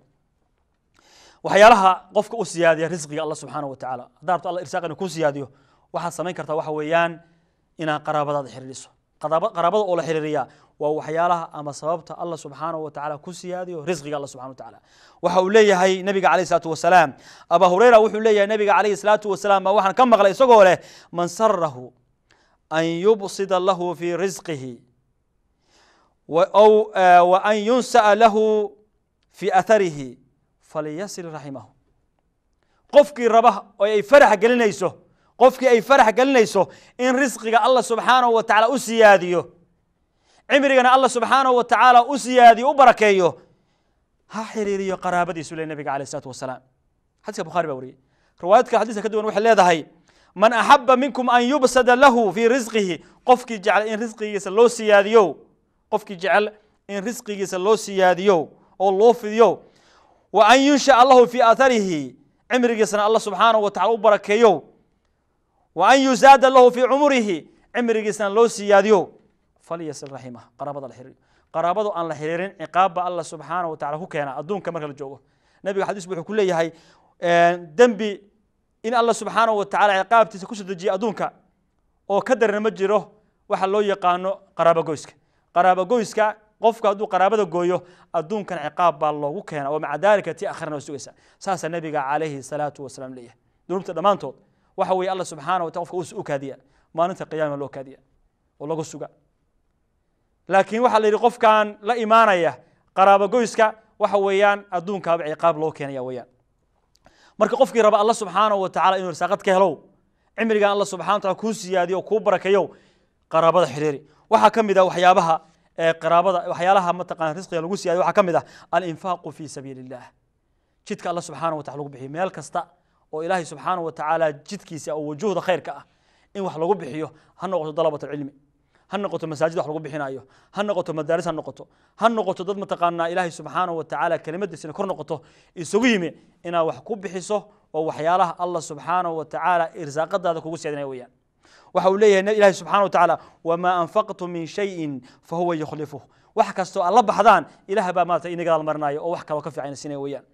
Waxyaalaha qofka u siyaadiya risqiga Allah subxaanahu wa tacaala, haddaa rabto Alla irsaaq inuu kuu siyaadiyo, waxaad samayn kartaa waxa weeyaan inaad qaraabadaada xiriiriso. Qaraabada oo la xiriiriyaa waa waxyaalaha ama sababta Allah subxaanahu wa tacaala ku siyaadiyo risqiga Allah subxanahu wa tacaala. Waxa uu leeyahay nabiga calayhi salaatu wasalaam, Abaa Hurayra wuxuu leeyahay nabiga calayhi salaatu wasalaam baa waxaan ka maqlay isagoo leh: man sarahu an yubsida lahu fii risqihi wa an yunsa'a lahu fii atharihi falyasil raximahu. Qofkii raba oo ay farax gelinayso, qofkii ay farax gelinayso in risqiga Allah subxaanahu wa tacaala u siyaadiyo, cimrigana Allah subxaanahu wa tacaala u siyaadiyo, u barakeeyo, ha xiriiriyo qaraabadiisu le nabiga calayh isalaatu wasalaam. Xadiiska Bukhari baa wariyey. Riwaayadka xadiiska ka duwan waxay leedahay: man axaba minkum an yubsada lahu fii risqihi, qofkii jecel in risqigiisa loo siyaadiyo, qofkii jecel in risqigiisa loo siyaadiyo oo loo fidiyo, wa an yunsha'a lahu fii atharihi, cimrigiisana Allah subxaanahu wa tacala u barakeeyo, wa an yuzaada lahu fii cumurihi, cimrigiisana loo siyaadiyo, falyasil raximah, qaraabada la xiriiriyo. Qaraabadu aan la xiriirin ciqaab baa Allah subxaanahu wa tacala ku keena adduunka marka la joogo. Nabiga xadiis wuxuu ku leeyahay dembi in Allah subxaanahu wa tacala ciqaabtiisa kusoo dejiya adduunka oo ka darana ma jiro waxa loo yaqaano qaraabo goyska. Qaraabo goyska, qofku hadduu qaraabada gooyo, adduunkan ciqaab baa loogu keena, oo maca daalika tii akhrana waa sugaysa. Saasaa nabiga calayhi salaatu wasalaam leeyahay. Dunuubta dhammaantood waxa weeye Allah subxaanahu wa tacala qofka u kaadiya, maalinta qiyaama loo kaadiya oo lagu suga. Laakiin waxaa la yidhi qofkan la imaanaya qaraabo goyska waxa weeyaan adduunkaaba ciqaab loo keenaya weeyaan. Marka qofkii raba Allah subxaanahu wa tacala inuu irsaaqad ka helow, cimrigan Allah subxana wa tacala kuu siyaadiyo oo kuu barakeeyo, qaraabada xiriiri. Waxaa ka mid ah waxyaabaha qaraabada, waxyaalaha mataqana risqiga lagu siyaadiyo, waxaa ka mid ah alinfaaqu fii sabiili illah, jidka Allah subxaanahu wa tacala lagu bixiyo. Meel kasta oo Ilaahay subxaanahu wa tacaala jidkiisa oo wujuhda khayrka ah in wax lagu bixiyo, ha noqoto dalabat alcilmi, ha noqoto masaajid wax lagu bixinayo, ha noqoto madaaris, ha noqoto dad mataqaanaa Ilaahay subxaanahu wa tacaala kelimadiisina kor noqoto isugu yimi, inaad wax ku bixiso oo waxyaalaha Allah subxaanahu wa tacaala irsaaqadaada kugu siyaadinaya weeyaan. Waxa uu leeyahay Ilahay subxana wa tacaala: wamaa anfaqtum min shayin fahuwa yukhlifuh. Wax kastoo aad la baxdaan, Ilaah baa maarata ina gadaal marinaya oo wax kaloo ka fiican siinaya weeyaan.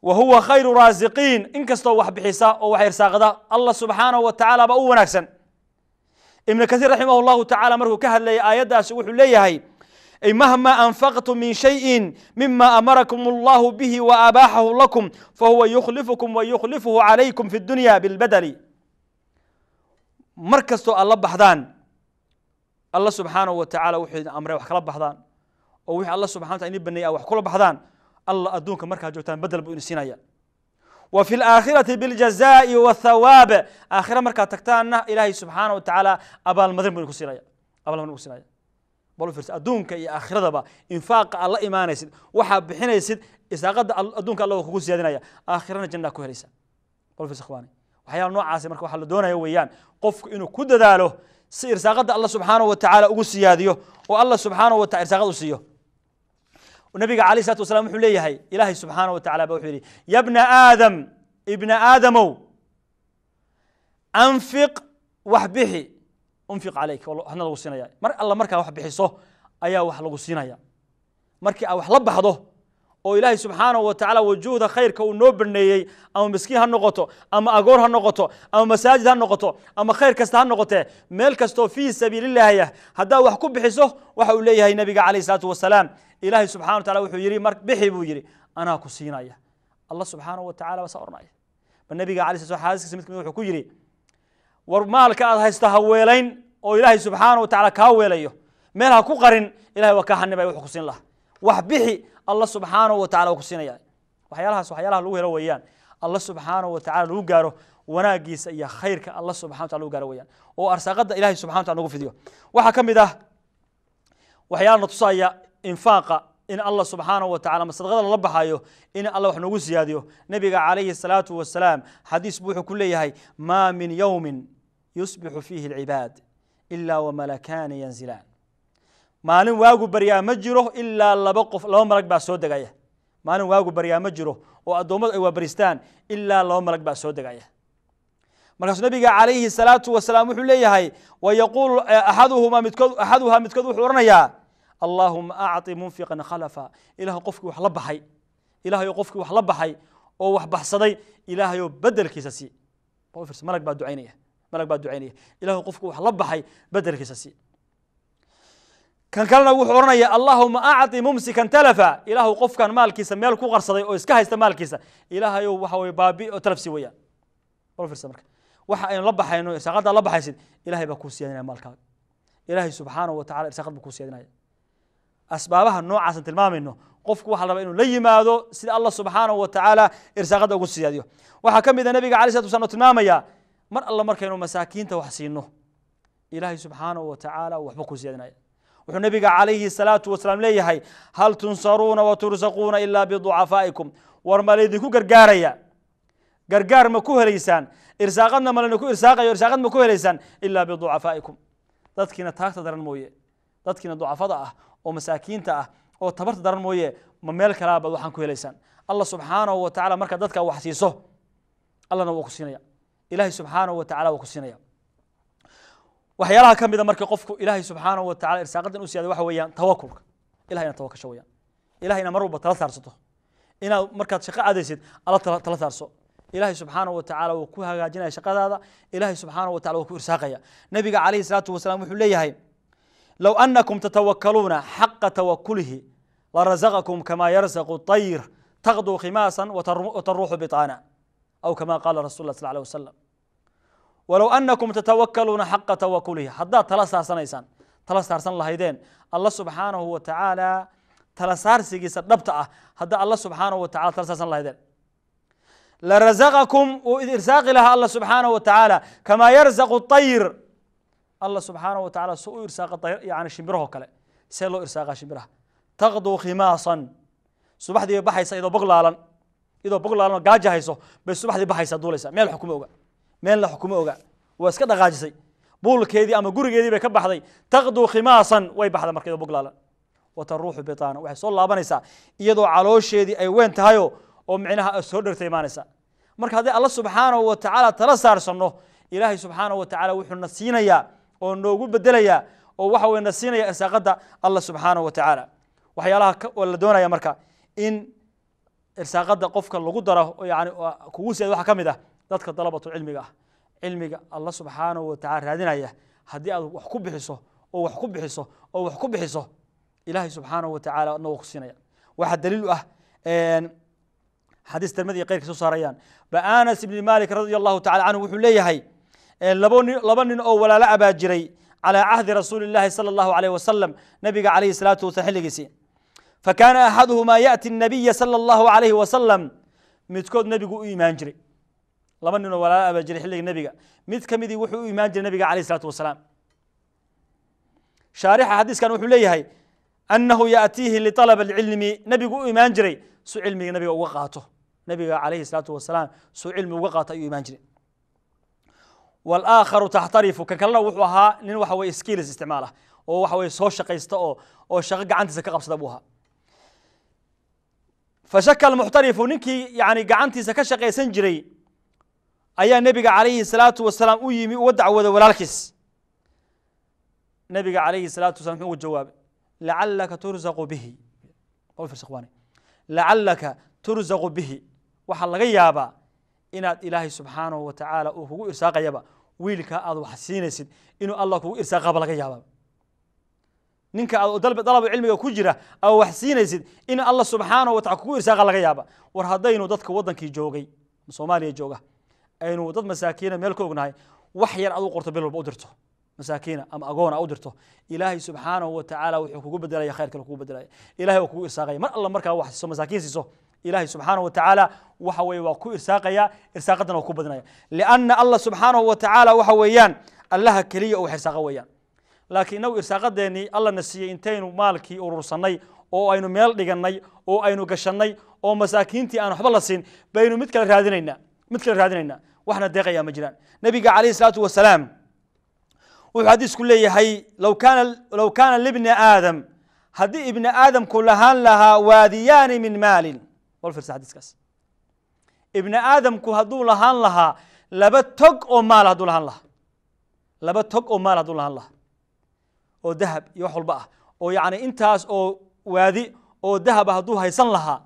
Wa huwa khayru raasiqiin. In kastoo wax bixisa oo wax irsaaqada, Allah subxaanahu wa tacaala baa u wanaagsan. Ibn Kasiir raximah llahu tacala markuu ka hadlayay aayaddaasi wuxuu leeyahay: ay mahma anfaqtum min shayin mima amarakum allahu bihi wa abaaxahu lakum fahuwa yukhlifukum wa yukhlifuhu calaykum fi dunya bilbadali. Mar kastoo aad la baxdaan Allah subxaanahu wa tacala wuxuu idin amray wax kala baxdaan, oo wixii Allah subxana wa tacala idin baneeyay aad wax kula baxdaan, Allah adduunka markaad joogtaan bedel buu idin siinaya, wa fi alaakhirati biljazaa'i wathawaab. Aakhira markaad tagtaanna Ilaahay subxaana wa tacaala abaalmarin buu idinku siinaya, abaalmarin buu ku siinaya. Bal u fiirsa, adduunka iyo aakhiradaba infaaqa aad la imaanaysid, waxaad bixinaysid, irsaaqada adduunka Allah waa kugu siyaadinaya, aakhirana jannaa ku helaysa. Bal u fiirsa, ikhwaani, waxyaala noocaasi. Marka waxaa la doonaya weeyaan qofku inuu ku dadaalo si irsaaqada Allah subxaanahu wa tacaala ugu siyaadiyo oo Allah subxaanahu wa tacala irsaaqada u siiyo. Nabiga calayh salatu wasalaam wuxuu leeyahay Ilaahay subxaanahu wa tacala ba wuxuu yidhi: ya bna aadam, ibna aadamow, anfiq, wax bixi, unfiq calayk, waxna lagu siinaya. Mar alla markaa wax bixiso ayaa wax lagu siinaya. Markii aad wax la baxdo oo Ilaahay subxaanahu wa tacaala wujuhda khayrka uu noo baneeyey, ama miskiin ha noqoto, ama agoor ha noqoto, ama masaajid ha noqoto, ama khayr kasta ha noqotee, meel kastoo fii sabiilillaahi ah haddaad wax ku bixiso, waxa uu leeyahay nabiga calayhi salaatu wasalaam, Ilaahay subxana wa tacala wuxuu yidhi: mar bixi buu yidhi, anaa ku siinaya. Allah subxaanahu wa tacala baa saa oranaya. Ba nabiga alay sla xaaskiisa mid kamid wuxuu ku yidhi: war maalka aad haysto ha weelayn oo Ilaahay subxaana wa tacala kaa weelayo, meel ha ku qarin, Ilahay waa kaa xanibaya wuxuu ku siin lahaa. Wax bixi, Allah subxaanahu wa tacala waa ku siinaya. Waxyaalahaas waxyaalaha lagu helo weeyaan Allah subxaanahu wa tacala lagu gaaro wanaagiisa iyo khayrka Allah subxana wa tacala lagu gaaro weeyaan, oo arsaaqada Ilahay subxana wa tacala nagu fidiyo. Waxaa ka mid ah waxyaalaha na tusaya infaaqa in Allah subxaanahu wa tacala ama sadaqada lala baxayo in Allah wax noogu siyaadiyo, nabiga calayhi salaatu wasalaam xadiis buu wuxuu ku leeyahay: maa min yowmin yusbixu fiihi alcibaad ilaa wamalakaani yanzilaan. Maalin waagu baryaa ma jiro ilaa laba qof, laba malag baa soo degaya. Maalin waagu baryaa ma jiro oo addoommadu ay waabaristaan ilaa laba malag baa soo degaya. Markaasuu nabiga calayhi salaatu wasalaam wuxuu leeyahay: wa yaquulu axaduhumaa, midkood, axaduhaa, midkood wuxuu odhanayaa Allaahuma acti munfiqan khalafa, ilaahu qofkii wax la baxay, ilaahayo qofkii wax la baxay oo wax baxsaday ilaahayo bedelkiisa sii. Malag baa ducaynaya, malag baa ducaynaya, ilaahu qofkii wax la baxay bedelkiisa sii. Kan kalena wuxuu odhanaya allaahuma acti mumsikan talafa, ilaahu qofkan maalkiisa meel ku qarsaday oo iska haysta maalkiisa ilaahayow waxa weye baabi oo talaf sii weeyaan. Bal fiirsa marka waxa aynu la baxayno, irsaaqaddaa la baxaysid ilaahay baa kuu siyaadinaya maalkaaga. Ilaahay subxaanahu wa tacala irsaaqad buu kuu siyaadinaya. Asbaabaha noocaasan tilmaamayno qofku waxaa la rabaa inuu la yimaado sida Allah subxaanahu wa tacaala irsaaqadda ugu siyaadiyo. Waxaa ka mid a nabiga alayh salatu wasalam oo tilmaamaya mar alla markaynu masaakiinta wax siino ilaahay subxaanahu wa tacaala waxba kuu siyaadinaya. Wuxuu nabiga calayhi salaatu wasalaam leeyahay hal tunsaruuna wa tursaquuna ilaa biducafaa'ikum, war ma laydinku gargaaraya, gargaar ma ku helaysaan, irsaaqadna ma laydinku irsaaqayo, irsaaqad ma ku helaysaan ilaa biducafaa'ikum, dadkiina taagta daran mooye, dadkiina ducafada ah oo masaakiinta ah oo tabarta daran mooye, ma meel kalaa baad waxaan ku helaysaan. Allah subxaanahu wa tacala marka dadka wax siiso Allahna wuu ku siinaya, ilaahay subxaanahu wa tacala wuu ku siinaya. Waxyaalaha ka mid a marka qofku ilaahay subxaanahu wa tacala irsaaqadan u siyaada waxa weeyaan tawakulka, ilahay inaad tawakasho weeyaan, ilahay inaad mar walba tala saarsato, inaad markaad shaqo aadaysid alla tala saarso. Ilaahay subxaanahu wa tacaala wuu ku hagaajinaya shaqadaada, ilaahay subxaanahu wa tacala wuu ku irsaaqaya. Nabiga calayhi salaatu wasalaam wuxuu leeyahay low annakum tatawakkaluuna xaqa tawakulihi larazaqakum kama yarzaqu tayr taqduu khimaasan wataruuxu bitaana, aw kama qaala rasul lah sal alay wasalam. Walow annakum tatawakkaluuna xaqa tawakulihi, haddaad tala saarsanaysaan, tala saarsan lahaydeen alla subxaanahu wa tacaala tala saarsigiisa dhabta ah, haddaa alla subxaanahu wa tacala tala saarsan lahaydeen larazaqakum, wuu idin irsaaqi lahaa alla subxaanahu wa tacaala kamaa yarzaqu tayr. Allah subxaanahu wa tacala soo u irsaaqa yani shimbirahoo kale. See loo irsaaqaa shimbiraha? Taqduu khimaasan, subaxdii bay baxaysa iyadoo boglaalan, iyadoo boglaalan oo gaaja hayso bay subaxdii baxaysaa, duulaysa, meel xukuma oga, meel la xukuma oga, waa iska dhaqaajisay, buulkeedii ama gurigeedii bay ka baxday. Taqduu khimaasan, way baxda marka iyadoo boglaalan, wataruuxu bitaana, waxay soo laabanaysaa iyadoo caloosheedii ay weyn tahayo oo micnaha soo dhertay imaanaysa. Marka haddii alla subxaanahu wa tacaala tala saarsanno, ilaahay subxaanahu wa tacala wuxuu na siinayaa oo noogu bedelayaa oo waxa weye na siinaya irsaaqadda alla subxaanahu wa tacaala. Waxyaalaha la doonaya marka in irsaaqadda qofka lagu daro yani kugu siyaad waxaa ka mid ah dadka dalabatu cilmiga ah, cilmiga alla subxaanahu wa tacala raadinaya, haddii aad wax ku bixiso oo wax ku bixiso oo wax ku bixiso ilaahay subxaanahu wa tacaala adna wuu ku siinaya. Waxaa daliil u ah xadiis Tirmidi iyo keyrka soo saarayaan ba Anas ibni Malik radia allahu tacala canhu wuxuu leeyahay laba nin oo walaalo abaa jiray calaa cahdi rasuuli llahi sala allahu alayh wasalam, nabiga calayhi salaatu wasalam xilligiisii. Fakaana axaduhumaa yaأti الnabiya sala allahu alayhi wasalam, midkood nebigu u imaan jiray. Laba nin oo walaalo abaa jiray xilliga nebiga, mid ka midii wuxuu u imaan jiray nabiga calayhi salaatu wasalaam. Shaarixa xadiiskan wuxuu leeyahay annahu yaأtiihi liطalab alcilmi, nebigu u imaan jiray su cilmiga nabiga uga qaato, nabiga calayhi salaatu wasalaam suu cilmi uga qaato ayuu imaan jiray. Walaakharu taxtarifu, kan kalena wuxuu ahaa nin waxa weye skills isticmaala oo waxa weye soo shaqaysta oo shaqo gacantiisa ka qabsada buu ahaa. Fashaka almuxtarifu, ninkii yani gacantiisa ka shaqaysan jiray ayaa nebiga calayhi salaatu wasalaam u yimi uga dacwooday walaalkiis. Nabiga calayhi salaatu wasalam muxuu ugu jawaabay? Lacalaka turzaqu bihi, ikhwaani, lacalaka turzaqu bihi, waxaa laga yaabaa inaad ilaahay subxaanahu wa tacaala uu kugu irsaaqayaba wiilka aad wax siinaysid, inuu Allah kugu irsaaqaba laga yaabaa. Ninka aad dalabu cilmiga ku jira aad wax siinaysid in Allah subxaanahu wa tacala kugu irsaaqa laga yaaba. War haddaynu dadka waddankii joogay Soomaaliya jooga aynu dad masaakiina meel ku ognahay, wax yar aad u qorto bil walba u dirto masaakiina ama agoona u dirto, ilaahay subxaanahu wa tacaala wuxuu kugu bedelaya khayr kale kugu bedelaya, ilahay waa kugu irsaaqaya. Mar alla markaa wax siiso masaakiin siiso, ilaahay subxaanahu wa tacaala waxa weeye waa ku irsaaqaya, irsaaqadana waa ku badinaya, lianna Allah subxaanahu wa tacaala waxa weeyaan allaha keliya oo wax irsaaqa weeyaan. Laakiin inagu irsaaqadeennii alla na siiyey intaynu maalkii urursannay oo aynu meel dhigannay oo aynu gashannay oo masaakiintii aan waxba la siin baynu mid kale raadinaynaa, mid kale raadinaynaa, waxna deeqayaa ma jiraan. Nabiga calayhi salaatu wasalaam wuxuu xadiisku leeyahay low kaana libni aadam, haddii ibni aadamku lahaan lahaa waadiyaani min maalin. Bal fiirsa xadiiskaas, ibni aadamku hadduu lahaan lahaa laba tog oo maal, hadduu lahaan lahaa laba tog oo maal, hadduu lahaan lahaa oo dahab iyo wax walba ah Oo yacni intaas oo waadi oo dahaba hadduu haysan lahaa,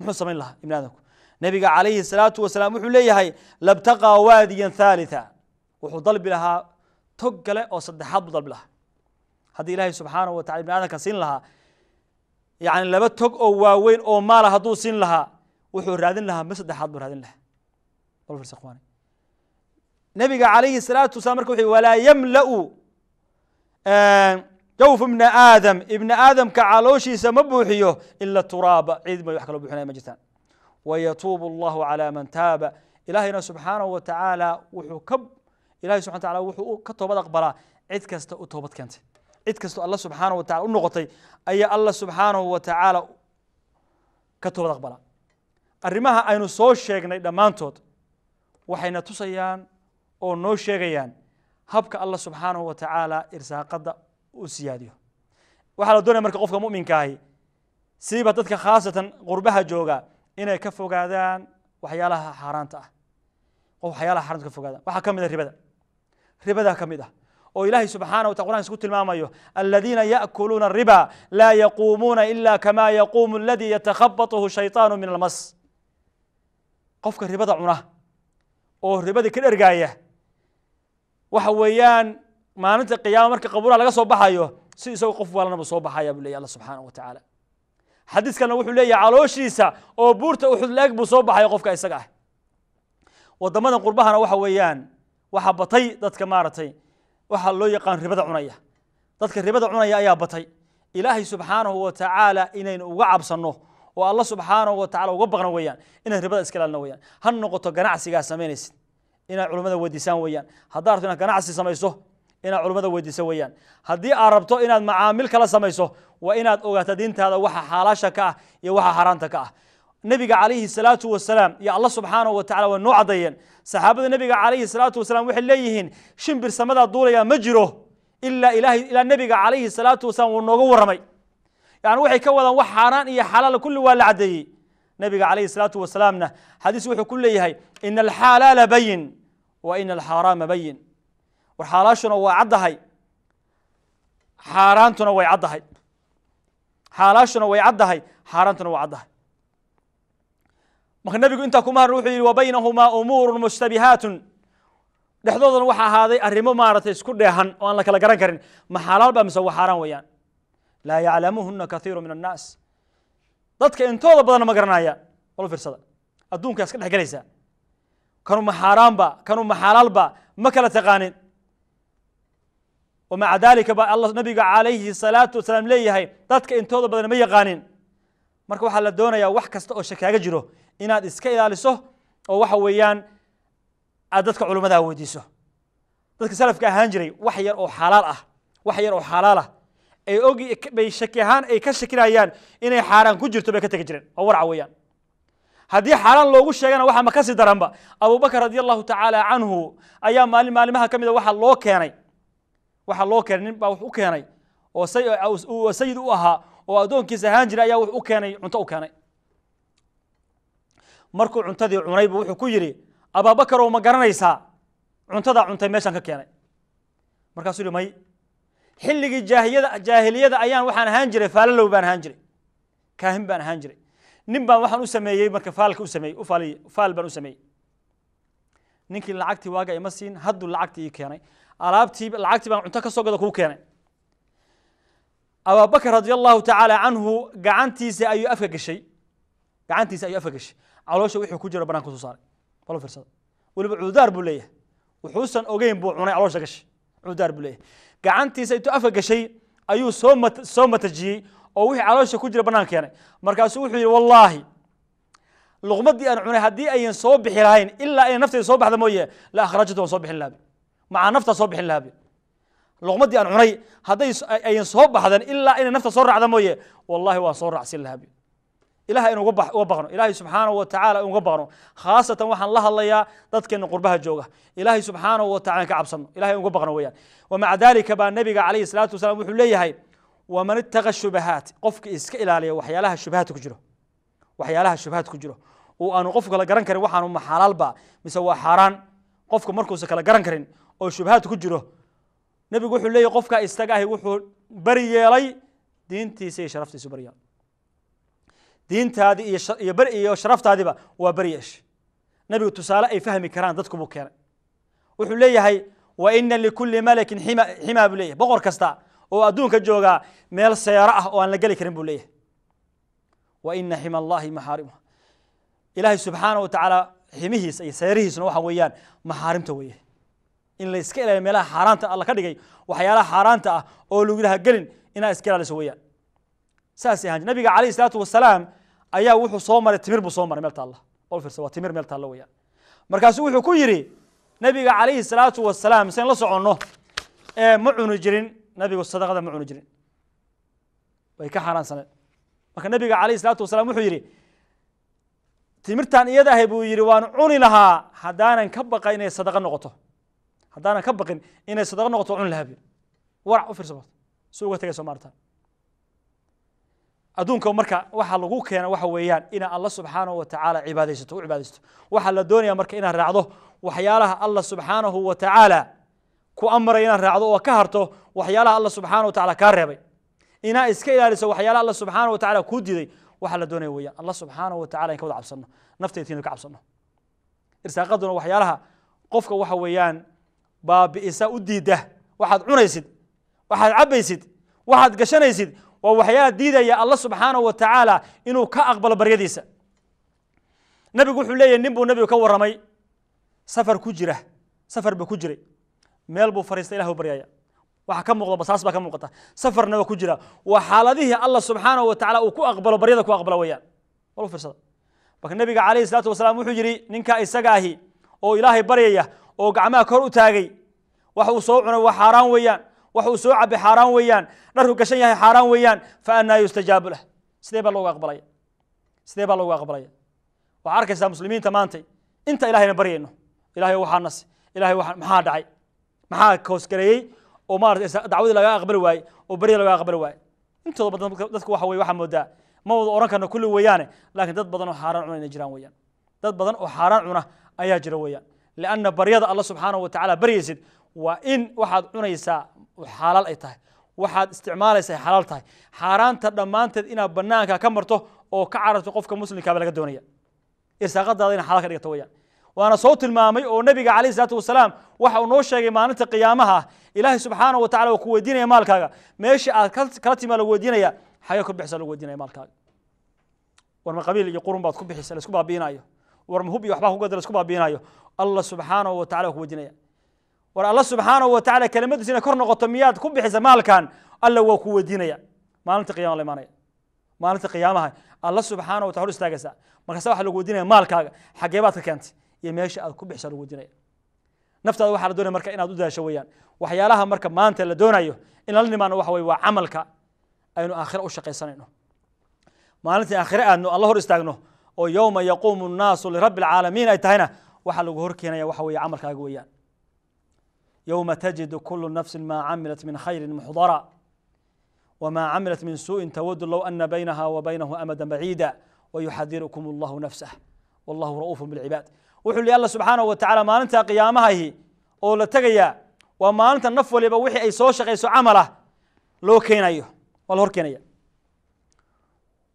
muxuu samayn lahaa ibni aadamku? Nabiga calayhi salaatu wasalaam wuxuu leeyahay: labtaqaa waadiyan thalitha, wuxuu dalbi lahaa tog kale oo saddexaad buu dalbi lahaa. Haddii Ilaahay subxaanahu wa tacala ibni aadamka siin lahaa yacni 2 tog oo waaweyn oo maala hadduu siin lahaa, wuxuu raadin lahaa mid saddexaad buu raadin lahaa. Bal fiirsa ikhwaani, nabiga calayhi salaatu wasalaam marka wuxuu: walaa yamla'u jawf ibna aadam, ibna aadamka calooshiisa ma buuxiyo ila turaaba, ciid may, wax kaloo buuxinaya ma jirtaan. Wayatuubu allahu calaa man taaba. Ilaahayna subxaanahu wa tacaala wuxuu ka, Ilahay subxana wa taala wuxuu ka toobad aqbalaa cid kasta u toobad keentay, cid kastoo Alla subxaanahu wa tacala u noqotay ayaa Alla subxaanahu wa tacaala ka toobad aqbalaa. Arrimaha aynu soo sheegnay dhammaantood waxayna tusayaan oo noo sheegayaan habka Alla subxaanahu wa tacaala irsaaqadda u siyaadiyo. Waxaa la doonaya marka qofka mu'minka ahi, siiba dadka khaasatan qurbaha jooga, inay ka fogaadaan waxyaalaha xaaraanta ah. Qof waxyaalaha xaaraanta ka fogaadaan waxaa ka mid ah ribada. Ribadaa ka mid ah oo Ilaahay subxaanahu wa taala Qur'aankiisa ku tilmaamayo: aladiina ya'kuluuna ariba laa yaquumuuna ila kama yaquumu alladii yatakhabatuhu shaytaanu min almas. Qofka ribada cuna oo ribadii ka dhergaaya, waxa weeyaan maalinta qiyaama marka qabuuraha laga soo baxayo, si isagoo qof waalana buu soo baxaya buu leeyahy Alla subxaanahu wa tacaala. Xadiis kalena wuxuu leeyahay calooshiisa oo buurta Uxud la-eg buu soo baxaya qofka isaga ah. Waddamadan qurbahana waxa weeyaan waxaa batay dadka maaragtay waxaa loo yaqaan ribada cunaya. Dadka ribada cunaya ayaa batay. Ilaahay subxaanahu wa tacaala inaynu uga cabsanno oo Alla subxaanahu wa tacala uga baqno weeyaan, inaan ribada iska ilaalino weeyaan. Ha noqoto ganacsigaa samaynaysid, inaad culimmada weydiisaan weeyaan. Haddaad rabto inaad ganacsi samayso, inaad culimmada weydiiso weeyaan. Haddii aad rabto inaad macaamil kala samayso, waa inaad ogaato diintaada waxa xaalaasha ka ah iyo waxa xaaraanta ka ah. Nabiga calayhi salaatu wasalaam iyo Alla subxaanahu wa tacala waa noo caddeeyeen. Saxaabada nabiga calayhi salaatu wasalaam waxay leeyihiin: shimbir samadaa duulayaa ma jiro ilaa Ilahay, ilaa nabiga calayhi salaatu wasalaam wuu nooga warramay. Yani waxay ka wadaan wax xaaraan iyo xalaal kulli waa la caddeeyey. Nabiga calayhi salaatu wasalaamna xadiis wuxuu ku leeyahay: ina alxalaala bayin wa ina alxaaraama bayin. War xaalaashuna waa caddahay, xaaraantuna way caddahay. Xaalaashuna way caddahay, xaaraantuna waa caddahay. Marka nabigu intaa kuma harin, wuxuu yidhi: wa baynahumaa umuurun mushtabihaatun. Dhexdoodana waxaa ahaaday arrimo maaragtay isku dheehan oo aan la kala garan karin, ma xalaal ba mise waa xaaraan weeyaan. Laa yaclamuhuna kathiiru min annaas, dadka intooda badanna ma garanayaan. Wal fiirsada, adduunkaa iska dhex gelaysaa, kanu ma xaaraanba, kanu ma xalaalba, ma kala taqaanin. Wamaca dalika ba Alla nabiga calayhi salaatu wasalaam leeyahay dadka intooda badan ma yaqaanin. Marka waxaa la doonayaa wax kasta oo shakaaga jiro inaad iska ilaaliso oo waxa weeyaan aad dadka culimmadaha weydiiso. Dadka salafka ahaan jiray, wax yar oo xalaal ah, wax yar oo xalaal ah ay ogi bay shaki ahaan ay ka shakinayaan inay xaaraan ku jirto bay ka tegi jireen, oo warca weeyaan. Haddii xaaraan loogu sheegana waxa ma kasii daranba. Abubakar radi Allahu tacaala canhu ayaa maalin maalimaha ka mid a waxaa loo keenay nin baa wax u keenay oo sayid u ahaa oo addoonkiisa ahaan jiray ayaa wax u keenay, cunto u keenay. Markuu cuntadii cunay buu wuxuu ku yidhi: Abaabakar oo ma garanaysaa cuntadaa cuntay meeshaan ka keenay? Markaasuu yihi: may, xilligii jaahiyada jaahiliyada ayaan waxaan ahaan jiray faalalow baan ahaan jiray, kaahin baan ahaan jiray. Nin baan waxaan u sameeyey marka faalka u sameeyey, u faaliy, faal baan u sameeyey. Ninkii lacagtii waaga ima siin, hadduu lacagtii ii keenay, alaabtii lacagtii baan cunto ka soo gada kuu keenay. Abaabakar radi Allahu tacaala canhu gacantiisa ayuu afka gashay, gacantiisa ayuu afka gashay, caloosha wixii ku jiro banaan kusoo saaray. Balo fiirsada, weliba cududaar buu leeyahay, wuxuusan ogeyn buu cunay, caloosha gashay, cududaar buu leeyahay. Gacantiisa intuu afka gashay ayuu soo matajiyey oo wixii caloosha ku jira banaan keenay. Markaasuu wuxuu yidhi: wallaahi luqmadii aan cunay haddii ayan soo bixi lahayn ilaa inay naftayda soo baxda mooye, la akhrajatu, waan soo bixin lahabi, macaa naftaa soo bixin lahabi. Luqmadii aan cunay hadday ayan soo baxdan ilaa inay nafta soo raacda mooye, wallahi waan soo raacsin lahabi. Ilahay in uga baqno, Ilahay subxaanahu wa tacaala in uga baqno. Khaasatan waxaan la hadlayaa dadkeena qurbaha jooga. Ilahay subxaanahu wa tacala in ka cabsano, Ilahay in uga baqno weeyaan. Wamaca dalika baa nabiga calayhi salaatu wasalaam wuxuu leeyahay: waman ittaqa shubahaat, qofka iska ilaaliya waxyaalaha shubahaadka ku jiro, waxyaalaha shubahaad ku jiro oo aanu qofku kala garan karin waxaanu ma xalaalba mise waa xaaraan, qofka markuusa kala garan karin oo shubahaad ku jiro, nebigu wuxuu leeyahy qofka isaga ahi wuxuu bari yeelay Diintiisa iyo sharaftiisu beri yeelay. Diintaadii iyo beri iyo sharaftaadiiba waa beri yeeshay. Nabigu tusaale ay fahmi karaan dadku buu keenay. Wuxuu leeyahay wa ina likulli malakin xima, ximaa buu leeyahay. Boqor kasta oo adduunka joogaa meel seero ah oo aan la geli karin buu leeyahay. Wa ina xima allahi maxaarimuha. Ilaahay subxaanahu wa tacaala ximihiisa iyo seerihiisuna waxa weeyaan maxaarimta weeye. In la iska ilaaliyo meelaha xaaraanta alla ka dhigay, waxyaalaha xaaraanta ah oo lagu yidhaha gelin, inaad iska ilaaliso weeyaan. Saas ahaan nabiga calayhi salaatu wasalaam ayaa wuxuu soo maray timir buu soo maray meel taalla. Bal fiirsa, waa timir meel taalla weeyaan. Markaasuu wuxuu ku yidhi nabiga calayhi salaatu wasalaam, sen la soconno ee ma cuni jirin nabigu sadaqada, ma cuni jirin, way ka xaaraansaneen. Marka nabiga calayhi salaatu wasalaam wuxuu yidhi timirtan iyada ahay buu yidhi waan cuni lahaa haddaanan ka baqin inay sadaqa noqoto, haddaanan ka baqin inay sadaqa noqoto cuni lahaa buu. Warac u fiirsa barta si uga tagay soo maartaan adduunka. Marka waxa lagu keena waxa weeyaan inaa alla subxaanahu wa tacaala cibaadaysato, u cibaadaysato. Waxaa la doonaya marka inaad raacdo waxyaalaha alla subxaanahu wa tacaala ku amray, inaad raacdo oo ka harto waxyaalaha alla subxaanahu wa tacaala kaa reebay, inaa iska ilaaliso waxyaalaha alla subxaanahu wa tacaala kuu diiday. Waxaa la doonaya weeyaan alla subxaanahu wa tacala in ka wada cabsano, nafteetiina ka cabsano. Irsaaqaduna waxyaalaha qofka waxa weeyaan baabi'isa, u diida waxaad cunaysid, waxaad cabbaysid, waxaad gashanaysid, waa waxyaalaha diidaya alla subxaanahu wa tacaala inuu ka aqbalo baryadiisa. Nabigu wuxuu leeyahy, nin buu nabigu ka warramay safar ku jira, safar buu ku jiray, meel buu fariistay, ilah u baryaya, waxaa ka muuqda basaas baa ka muuqata, safarna waa ku jira. Waa xaaladihii alla subxaanahu wa tacaala uu ku aqbalo baryada, ku aqbalo weeyaan. Wal u fiirsada. Marka nabiga calayhi salaatu wasalaam wuxuu yidhi ninka isaga ahi oo ilaahay baryaya oo gacmaha kor u taagay, wax uu soo cunay waa xaaraan weeyaan, wax uu soo cabay xaaraan weeyaan, dharku gashan yahay xaaraan weeyaan, fa annaa yustajaabu lah? Sidee baa loogu aqbalaya? Sidee baa loogu aqbalaya? Waxaa arkaysaa muslimiinta maantay inta ilahayna baryayno, ilahay waxaa nasi, ilahay waxa maxaa dhacay, maxaa koosgareeyey oo maarata dacwadii laga aqbali waayey oo baryada laga aqbali waayey? Intooda badan dadku waxa weye waxaa moodaa, ma wada oran karno kulli weeyaane, laakiin dad badan oo xaaraan cuna inay jiraan weeyaan. Dad badan oo xaaraan cuna ayaa jira weeyaan. Lianna baryada alla subxaanahu wa tacaala baryaysid waa in waxaad cunaysaa xalaal ay tahay, waxaad isticmaalaysaa ay xalaal tahay. Xaaraanta dhammaanteed inaad banaanka ka marto oo ka cararto qofka muslimkaaba laga doonaya. Irsaaqadaada inaad xalaal ka dhigato weeyaan. Waana soo tilmaamay oo nabiga calayhi salaatu wasalaam waxa uu noo sheegay maalinta qiyaamaha ilaahay subxaanahu wa tacala uu ku weydiinaya maalkaaga, meesha aad kala timaa lagu weydiinaya, xagee ku bixisa lagu weydiinaya maalkaaga. War ma qabiil iyo qurun baad ku bixisa laisku baabi'inayo? War ma hub iyo waxbaa ku gada laisku baabi'inayo? Allah subxaanahu wa tacala ku weydiinaya. War alla subxaanahu wa tacala kelimadiisa inay kor noqoto miyaad ku bixisa maalkan? Alla waa ku weydiinaya maalinta qiyamaha la imaanaya. Maalinta qiyaamaha alla subxaanahu wa tacala hor istaagaysaa, markaasa waxaa lagu weydiinaya maalkaaga xagee baad ka keentay iyo meesha aad ku bixisa lagu weydiinaya. Naftaada waxaa la doonaya marka inaad u daasho weeyaan. Waxyaalaha marka maanta la doonayo in lala nimaano waxa weye waa camalka aynu aakhira u shaqaysanayno, maalintii aakhire aadno alla hor istaagno oo yowma yaquumu nnaasu lirabbi alcaalamiin ay tahayna, waxaa lagu hor keenaya waxa weeye camalkaaga weeyaan. Yowma tajidu kulu nafsin maa camilat min khayrin muxdara wma camilat min suuءin tawadu low ana baynaha wa baynahu amada baciida wayuxadirukum allahu nafsah wallahu ra'uufu bilcibaad. Wuxuu lihi alla subxaanahu wa tacala maalinta qiyaamahahi oo la tegayaa waa maalinta naf waliba wixii ay soo shaqayso camalah loo keenayo, waa la hor keenaya.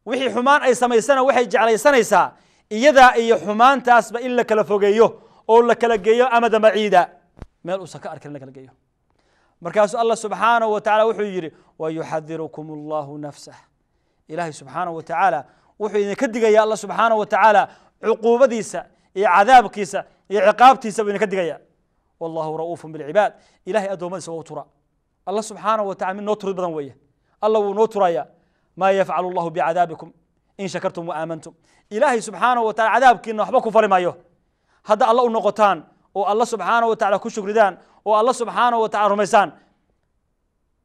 Wixii xumaan ay samaysana waxay jeclaysanaysaa iyadaa iyo xumaantaasba in la kala fogeeyo oo la kala geeyo amada baciida, meel uusan ka arkin in la kala geeyo. Markaasuu alla subxaanahu wa tacala wuxuu yidhi wayuxadirukum allahu nafsah. Ilaahay subxaanahu wa tacaala wuxuu idinka digaya alla subxaanahu wa tacaala cuquubadiisa iyo cadaabkiisa iyo ciqaabtiisa buu idinka digaya. Wallahu ra'uufun bilcibaad. Ilahay addoommadiisa waa u tura. Alla subxaanahu wa tacala mid noo turid badan weeye. Alla wuu noo turaya. Maa yafcalu allahu bicadaabikum in shakartum wa aamantum. Ilaahay subxaanahu wa tacala cadaabkiina waxba ku fali maayo hadda alla u noqotaan oo alla subxaanahu wa tacala ku shukridaan oo alla subxaanahu wa tacala rumaysaan,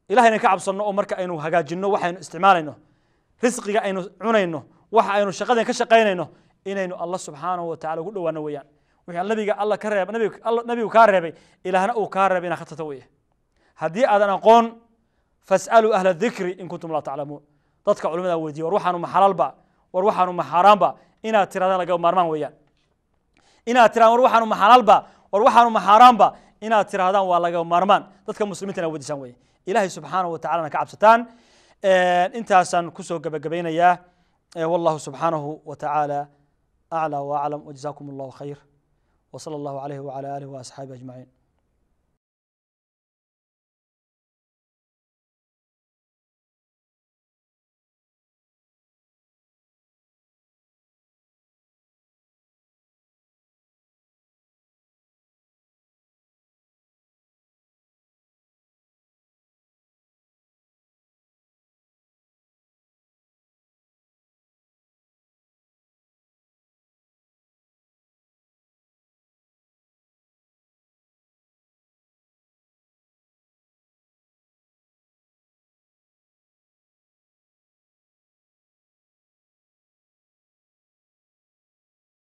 ilahayna ka cabsanno oo marka aynu hagaajinno waxaynu isticmaalayno, risqiga aynu cunayno, waxa aynu shaqadan ka shaqaynayno, inaynu alla subxaanahu wa tacala ugu dhowaano weeyaan. Wixii nabiga alla ka reeb, nabiga alla nabigu kaa reebay, ilaahna uu kaa reebay inaad ka tagto weeye. Haddii aadan aqoon, fas'aluu ahla dikri in kuntum laa taclamuun. Dadka culimada weydiiya, war waxaanu ma xalaalba, war waxaanu ma xaaraanba, inaad tirahdaan laga maarmaan weeyaan. Inaad tirahdaan war waxaanu ma xalaalba, war waxaanu ma xaaraanba, inaad tirahdaan waa laga maarmaan. Dadka muslimiinta inaad weydiisaan weeye, ilaahay subxaanahu wa tacalana ka cabsataan. Intaasaan kusoo gebagabaynayaa. Wallahu subxaanahu wa tacaala aclى wa aclam, wajazaakum allahu khayr, wa sala allahu alayhi wacala alihi wa asxaabihi ajmaciin.